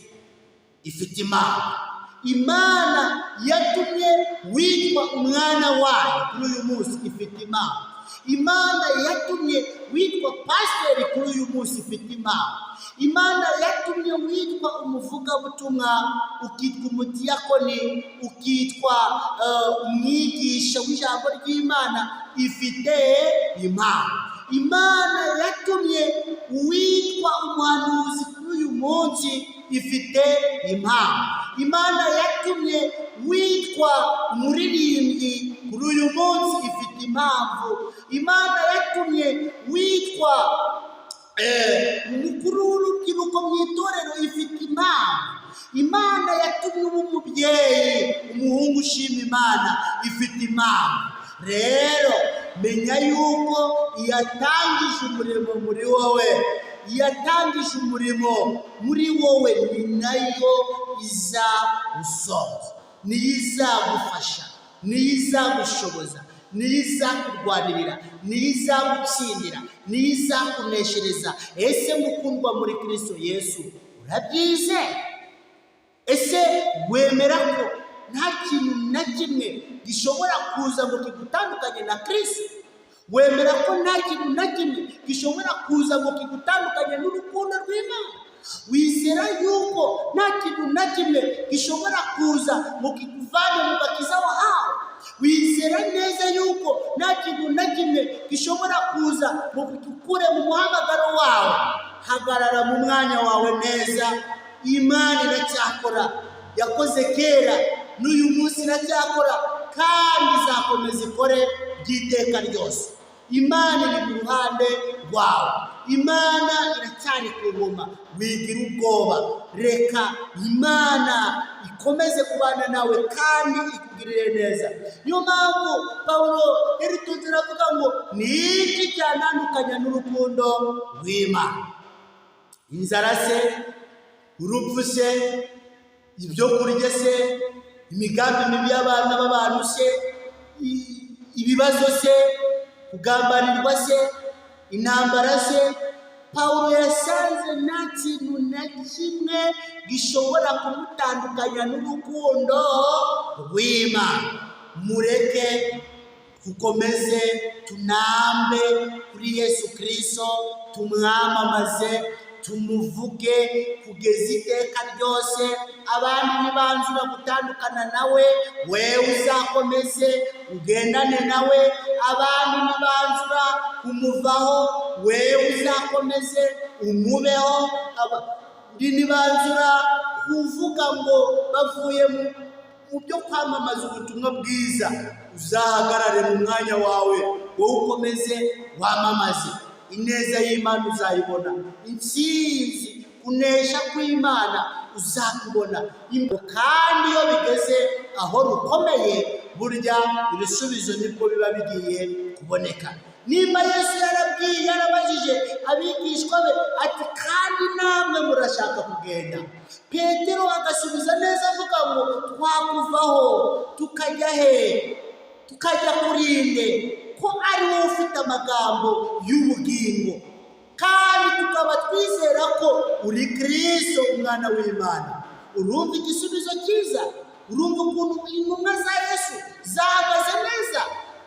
ifite Imana. Imana yatumye witwa umwana wayo kuri uyu munsi, ifite Imana. Imana yatumye witwa pasiteri kuri uyu munsi, ifite Imana. Imana yatumye witwa umuvugabutumwa, ukitwa umudiyakoni, ukitwa umwigisha w'ijambo ry'Imana, ifite Imana. Imana yatumye witwa umuhanuzi kuri uyu munsi, ifite impano. Imana yatumye witwa umuririmbyi kuri uyu munsi, ifite impamvu. Imana yatumye witwa umukuru w'urubyiruko mu itorero, ifite impamvu. Imana yatumye uba umubyeyi, umuhungu ushima Imana, ifite impamvu. Rero menya yuko iyatangije umurimo muri wowe, iyatangije umurimo muri wowe ni nayo izawusoza, niyo izagufasha, niyo izagushoboza, niyo izakurwanirira, niyo izagutsindira, niyo izakuneshereza. Ese mukundwa muri Kristo Yesu, urabyizeye? Ese wemera ko nta kintu na kimwe gishobora kuza ngo kigutandukanye na Kristo? Wemera ko nta kintu na kimwe gishobora kuza ngo kigutandukanye n'urukundo rw'Imana? Wizera yuko nta kintu na kimwe gishobora kuza ngo kikuvane mu gakiza wahawe? Wizera neza yuko nta kintu na kimwe gishobora kuza ngo kigukure mu muhamagaro wawe? Hagarara mu mwanya wawe neza. Imana iracyakora, yakoze kera, n'uyu munsi iracyakora, kandi izakomeza ikore by'iteka ryose. Imana iri mu ruhande rwawe. Imana iracyari ku ngoma. Wigira ubwoba, reka Imana ikomeze kubana nawe kandi ikugirire neza. Niyo mpamvu Pawulo yaritunze aravuga ngo: "Ni iki cyantandukanya n'urukundo rw'Imana? Inzara se, urupfu se, ibyo kurya se, imigambi mibi y'abana b'abantu se, ibibazo se, kugambanirwa se, intambara se?" Pawulo yasanze nta kintu na kimwe gishobora kumutandukanya n'urukundo rw'Imana. Mureke dukomeze tunambe kuri Yesu Kirisito, tumwamamaze, tumuvuge kugeza iteka ryose. Abandi nibanzura gutandukana nawe, wewe uzakomeze ugendane nawe. Abandi nibanzura kumuvaho, wewe uzakomeze umubeho. Abandi nibanzura kuvuga ngo bavuye mu byo kwamamaza ubutumwa bwiza, uzahagarare mu mwanya wawe, wowe ukomeze wamamaze. Ineza y'Imana uzayibona, intsinzi, kunesha kw'Imana uzakubona. Kandi iyo bigeze aho rukomeye, burya ibisubizo nibwo biba bigiye kuboneka. Nimba Yesu yarabwiye, yarabajije abigishwa be ati: "Kandi namwe murashaka kugenda?" Petero agasubiza neza avuga ngo: "Twakuvaho tukajya he? Tukajya kurinde ko ari wowe ufite amagambo y'ubugingo, kandi tukaba twizera ko uri Kirisito, Umwana w'Imana?" Urumva igisubizo cyiza, urumva ukuntu intumwa za Yesu zahagaze neza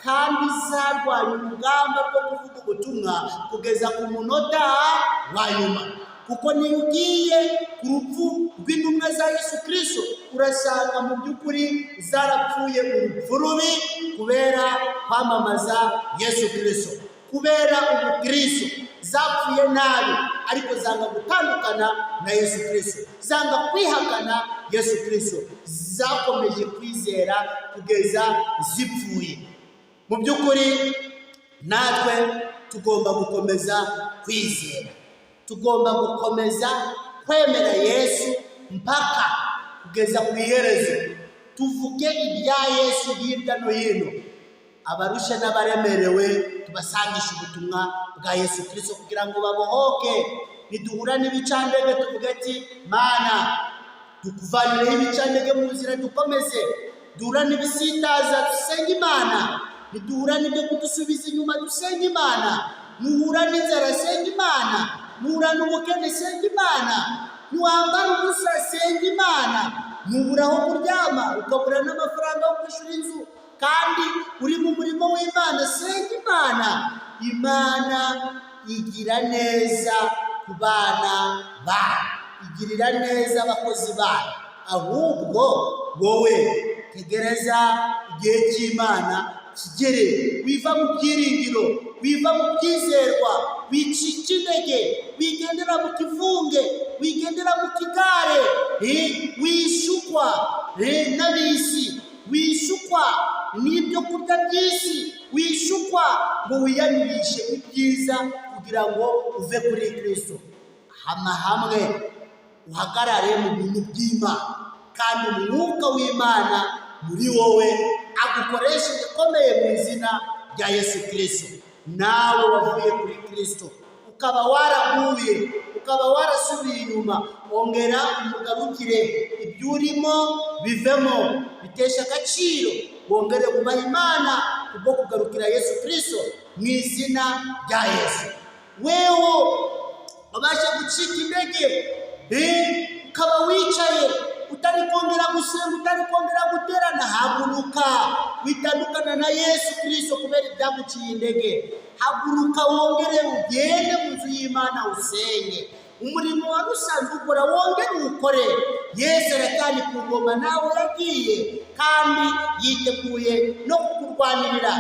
kandi zarwanya urugamba rwo kuvuga ubutumwa kugeza ku munota wa nyuma. Kuko niyo ugiye ku rupfu rw'intumwa za Yesu Kirisito, urasanga mu by'ukuri zarapfuye urupfu rubi kubera kwamamaza Yesu Kirisito, kubera ubukristo. Zapfuye nabi, ariko zanga gutandukana na Yesu Kirisito, zanga kwihakana Yesu Kirisito, zakomeje kwizera kugeza zipfuye. Mu by'ukuri natwe tugomba gukomeza kwizera, tugomba gukomeza kwemera Yesu mpaka kugeza ku iherezo. Tuvuge ibya Yesu hirya no hino, abarushe n'abaremerewe tubasangishe ubutumwa bwa Yesu Kirisito kugira ngo babohoke. Niduhura n'ibicandege, tuvuge ati: "Mana, tukuvanireho ibicandege mu nzira, dukomeze." Duhura n'ibisitaza, dusenge Imana. Niduhura n'ibyo kudusubiza inyuma, dusenge Imana. Nuhura n'inzara, senga Imana. Nuhura n'ubukene, senga Imana. Nuwambara ubusa, senga Imana. Nubura aho kuryama, ukabura n'amafaranga yo kwishyura inzu, kandi uri mu murimo w'Imana, senga Imana. Imana igira neza ku bana bayo, igirira neza abakozi bayo. Ahubwo wowe tegereza igihe cy'Imana kigere, wiva mu byiringiro, wiva mu byizerwa, wicika intege, wigendera mu kivunge, wigendera mu kigare, wishukwa n'ab'isi, wishukwa n'ibyo kurya by'isi, wishukwa ngo wiyanurishe ibyiza kugira ngo uve kuri Kristo. Hama hamwe, uhagarare mu bintu by'Imana, kandi Umwuka w'Imana muri wowe agukoresha igikomeye mu izina rya Yesu Kirisito. Nawe wavuye kuri Kirisito, ukaba waraguye, ukaba warasubiye inyuma, ongera umugarukire. Ibyo urimo bivemo, bitesha agaciro, wongere wubahe Imana kubwo kugarukira Yesu Kirisito mu izina rya Yesu. Wewe wabasha gucika intege, ukaba wicaye utari kongera gusenga, utari kongera guterana, haguruka. Witandukana na Yesu Kirisito kubera ibyaguciye intege. Haguruka, wongere ugende mu nzu y'Imana, usenge. Umurimo wari usanzwe ukora, wongere uwukore. Yesu aracyari ku ngoma, nawe yagiye, kandi yiteguye no kukurwanirira.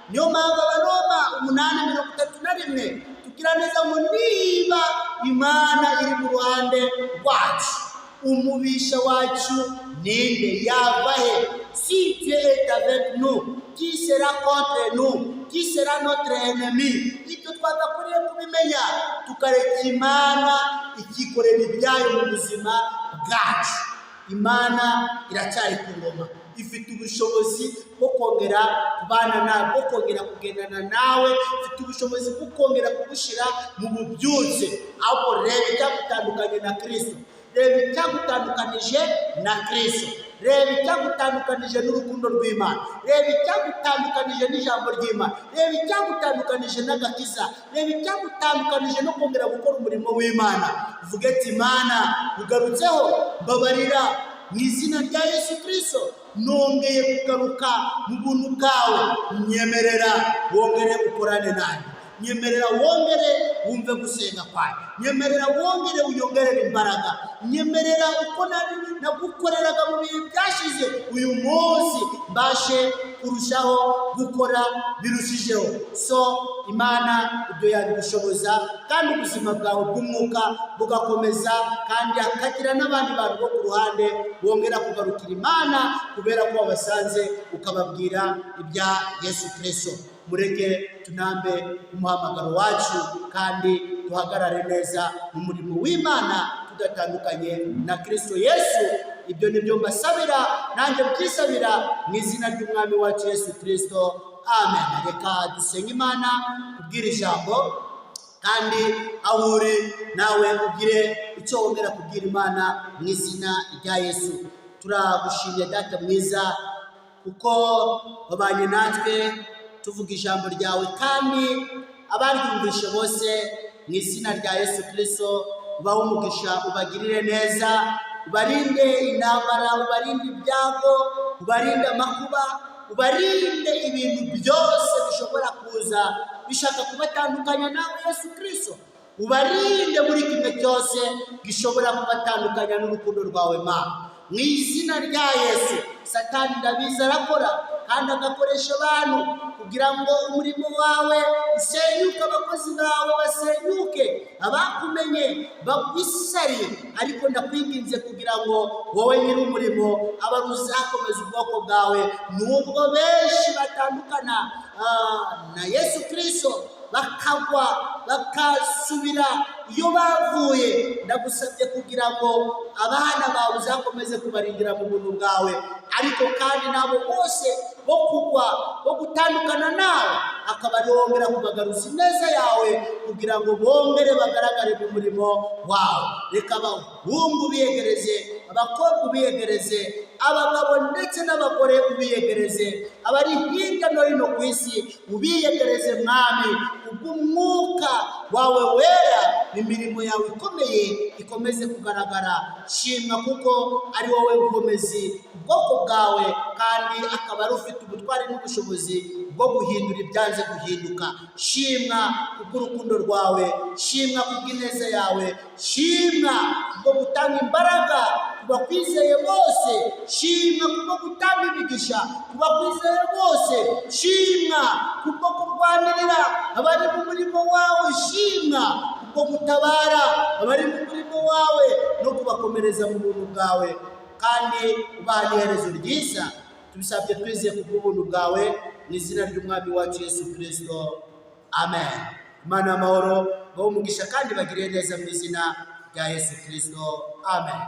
Niyo mpamvu Abaroma 8:31 tugira neza ngo: "Niba Imana iri mu ruhande rwacu, umubisha wacu ninde? Yava he?" Si Dieu est avec nous, qui sera contre nous? Qui sera notre ennemi? Ibyo twagakwiriye kubimenya. Tukareka Imana ikikorera ibyayo mu buzima bwacu. Imana iracyari ku ngoma, ifite ubushobozi bwo kongera kubana nawe, bwo kongera kugendana nawe, ifite ubushobozi bwo kongera kugushyira mu bubyutse. Ahubwo reba icyagutandukanye na Kirisito, reba icyagutandukanije na Kirisito, reba icyagutandukanije n'urukundo rw'Imana, reba icyagutandukanije n'ijambo ry'Imana, reba icyagutandukanije n'agakiza, reba icyagutandukanije no kongera gukora umurimo w'Imana. Uvuge ati: "Imana, ugarutseho, mbabarira mu izina rya Yesu Kirisito, nongeye kugaruka mu buntu bwawe, nyemerera wongere ukorane nanjye, nyemerera wongere wumve gusenga kwawe, nyemerera wongere uyongerere imbaraga, nyemerera uko nari nagukoreraga mu bihe byashize, uyu munsi mbashe kurushaho gukora birushijeho." So Imana ibyo yabigushoboza, kandi ubuzima bwawe bw'umwuka bugakomeza, kandi hakagira n'abandi bantu bo ku ruhande bongera kugarukira Imana kubera ko wabasanze ukababwira ibya Yesu Kirisito. Mureke tunambe umuhamagaro wacu kandi duhagarare neza mu murimo w'Imana tudatandukanye na Kirisito Yesu. Ibyo ni byo mbasabira, nanjye byisabira mu izina ry'Umwami wacu Yesu Kirisito. Amen. Reka dusenge Imana kubwira ijambo, kandi aho uri nawe ugire icyo wongera kubwira Imana mu izina rya Yesu. Turagushimye Data mwiza, kuko wabanye natwe tuvuga ijambo ryawe, kandi abaryumvishe bose mu izina rya Yesu Kirisito ubahe umugisha, ubagirire neza, ubarinde intambara, ubarinde ibyago, ubarinde amakuba, ubarinde ibintu byose bishobora kuza bishaka kubatandukanya nawe Yesu Kirisito. Ubarinde muri kimwe cyose gishobora kubatandukanya n'urukundo rwawe, Mana, mu izina rya Yesu. Satani ndabizi arakora kandi agakoresha abantu kugira ngo umurimo wawe usenyuke, abakozi bawe basenyuke, abakumenye bagwisari. Ariko ndakwinginze kugira ngo wowe nyiri umurimo aba ari uzakomeza ubwoko bwawe, nubwo benshi batandukana na Yesu Kirisito, bakagwa, bakasubira iyo bavuye. Ndagusabye kugira ngo abana bawe uzakomeze kubarindira mu buntu bwawe, ariko kandi nabo bose bo kugwa, bo gutandukana nawe, akaba ari wongera kubagaruza ineza yawe kugira ngo bongere bagaragare mu murimo wawe. Reka abahungu ubiyegereze, abakobwa ubiyegereze, abagabo ndetse n'abagore ubiyegereze, abari hirya no hino ku isi ubiyegereze, Mwami, kubw'umwuka wawe wera, imirimo yawe ikomeye ikomeze kugaragara. Shimwa kuko ari wowe nkomezi ubwoko bwawe, kandi akaba ari ufite ubutwari n'ubushobozi bwo guhindura ibyanze guhinduka. Shimwa kubw'urukundo rwawe, shimwa kubw'ineza yawe, shimwa kubwo gutanga imbaraga ku bakwizeye bose, shimwa kubwo gutanga imigisha ku bakwizeye bose, shimwa kubwo kurwanirira abari mu murimo wawe, shimwa kubwo gutabara abari mu murimo wawe no kubakomereza mu buntu bwawe, kandi ubaha n'iherezo ryiza. Tubisabye twizeye kubw'ubuntu bwawe mu izina ry'Umwami wacu Yesu Kirisito. Amen. Imana y'amahoro bahe umugisha kandi bagire neza mu izina rya Yesu Kirisito. Amen.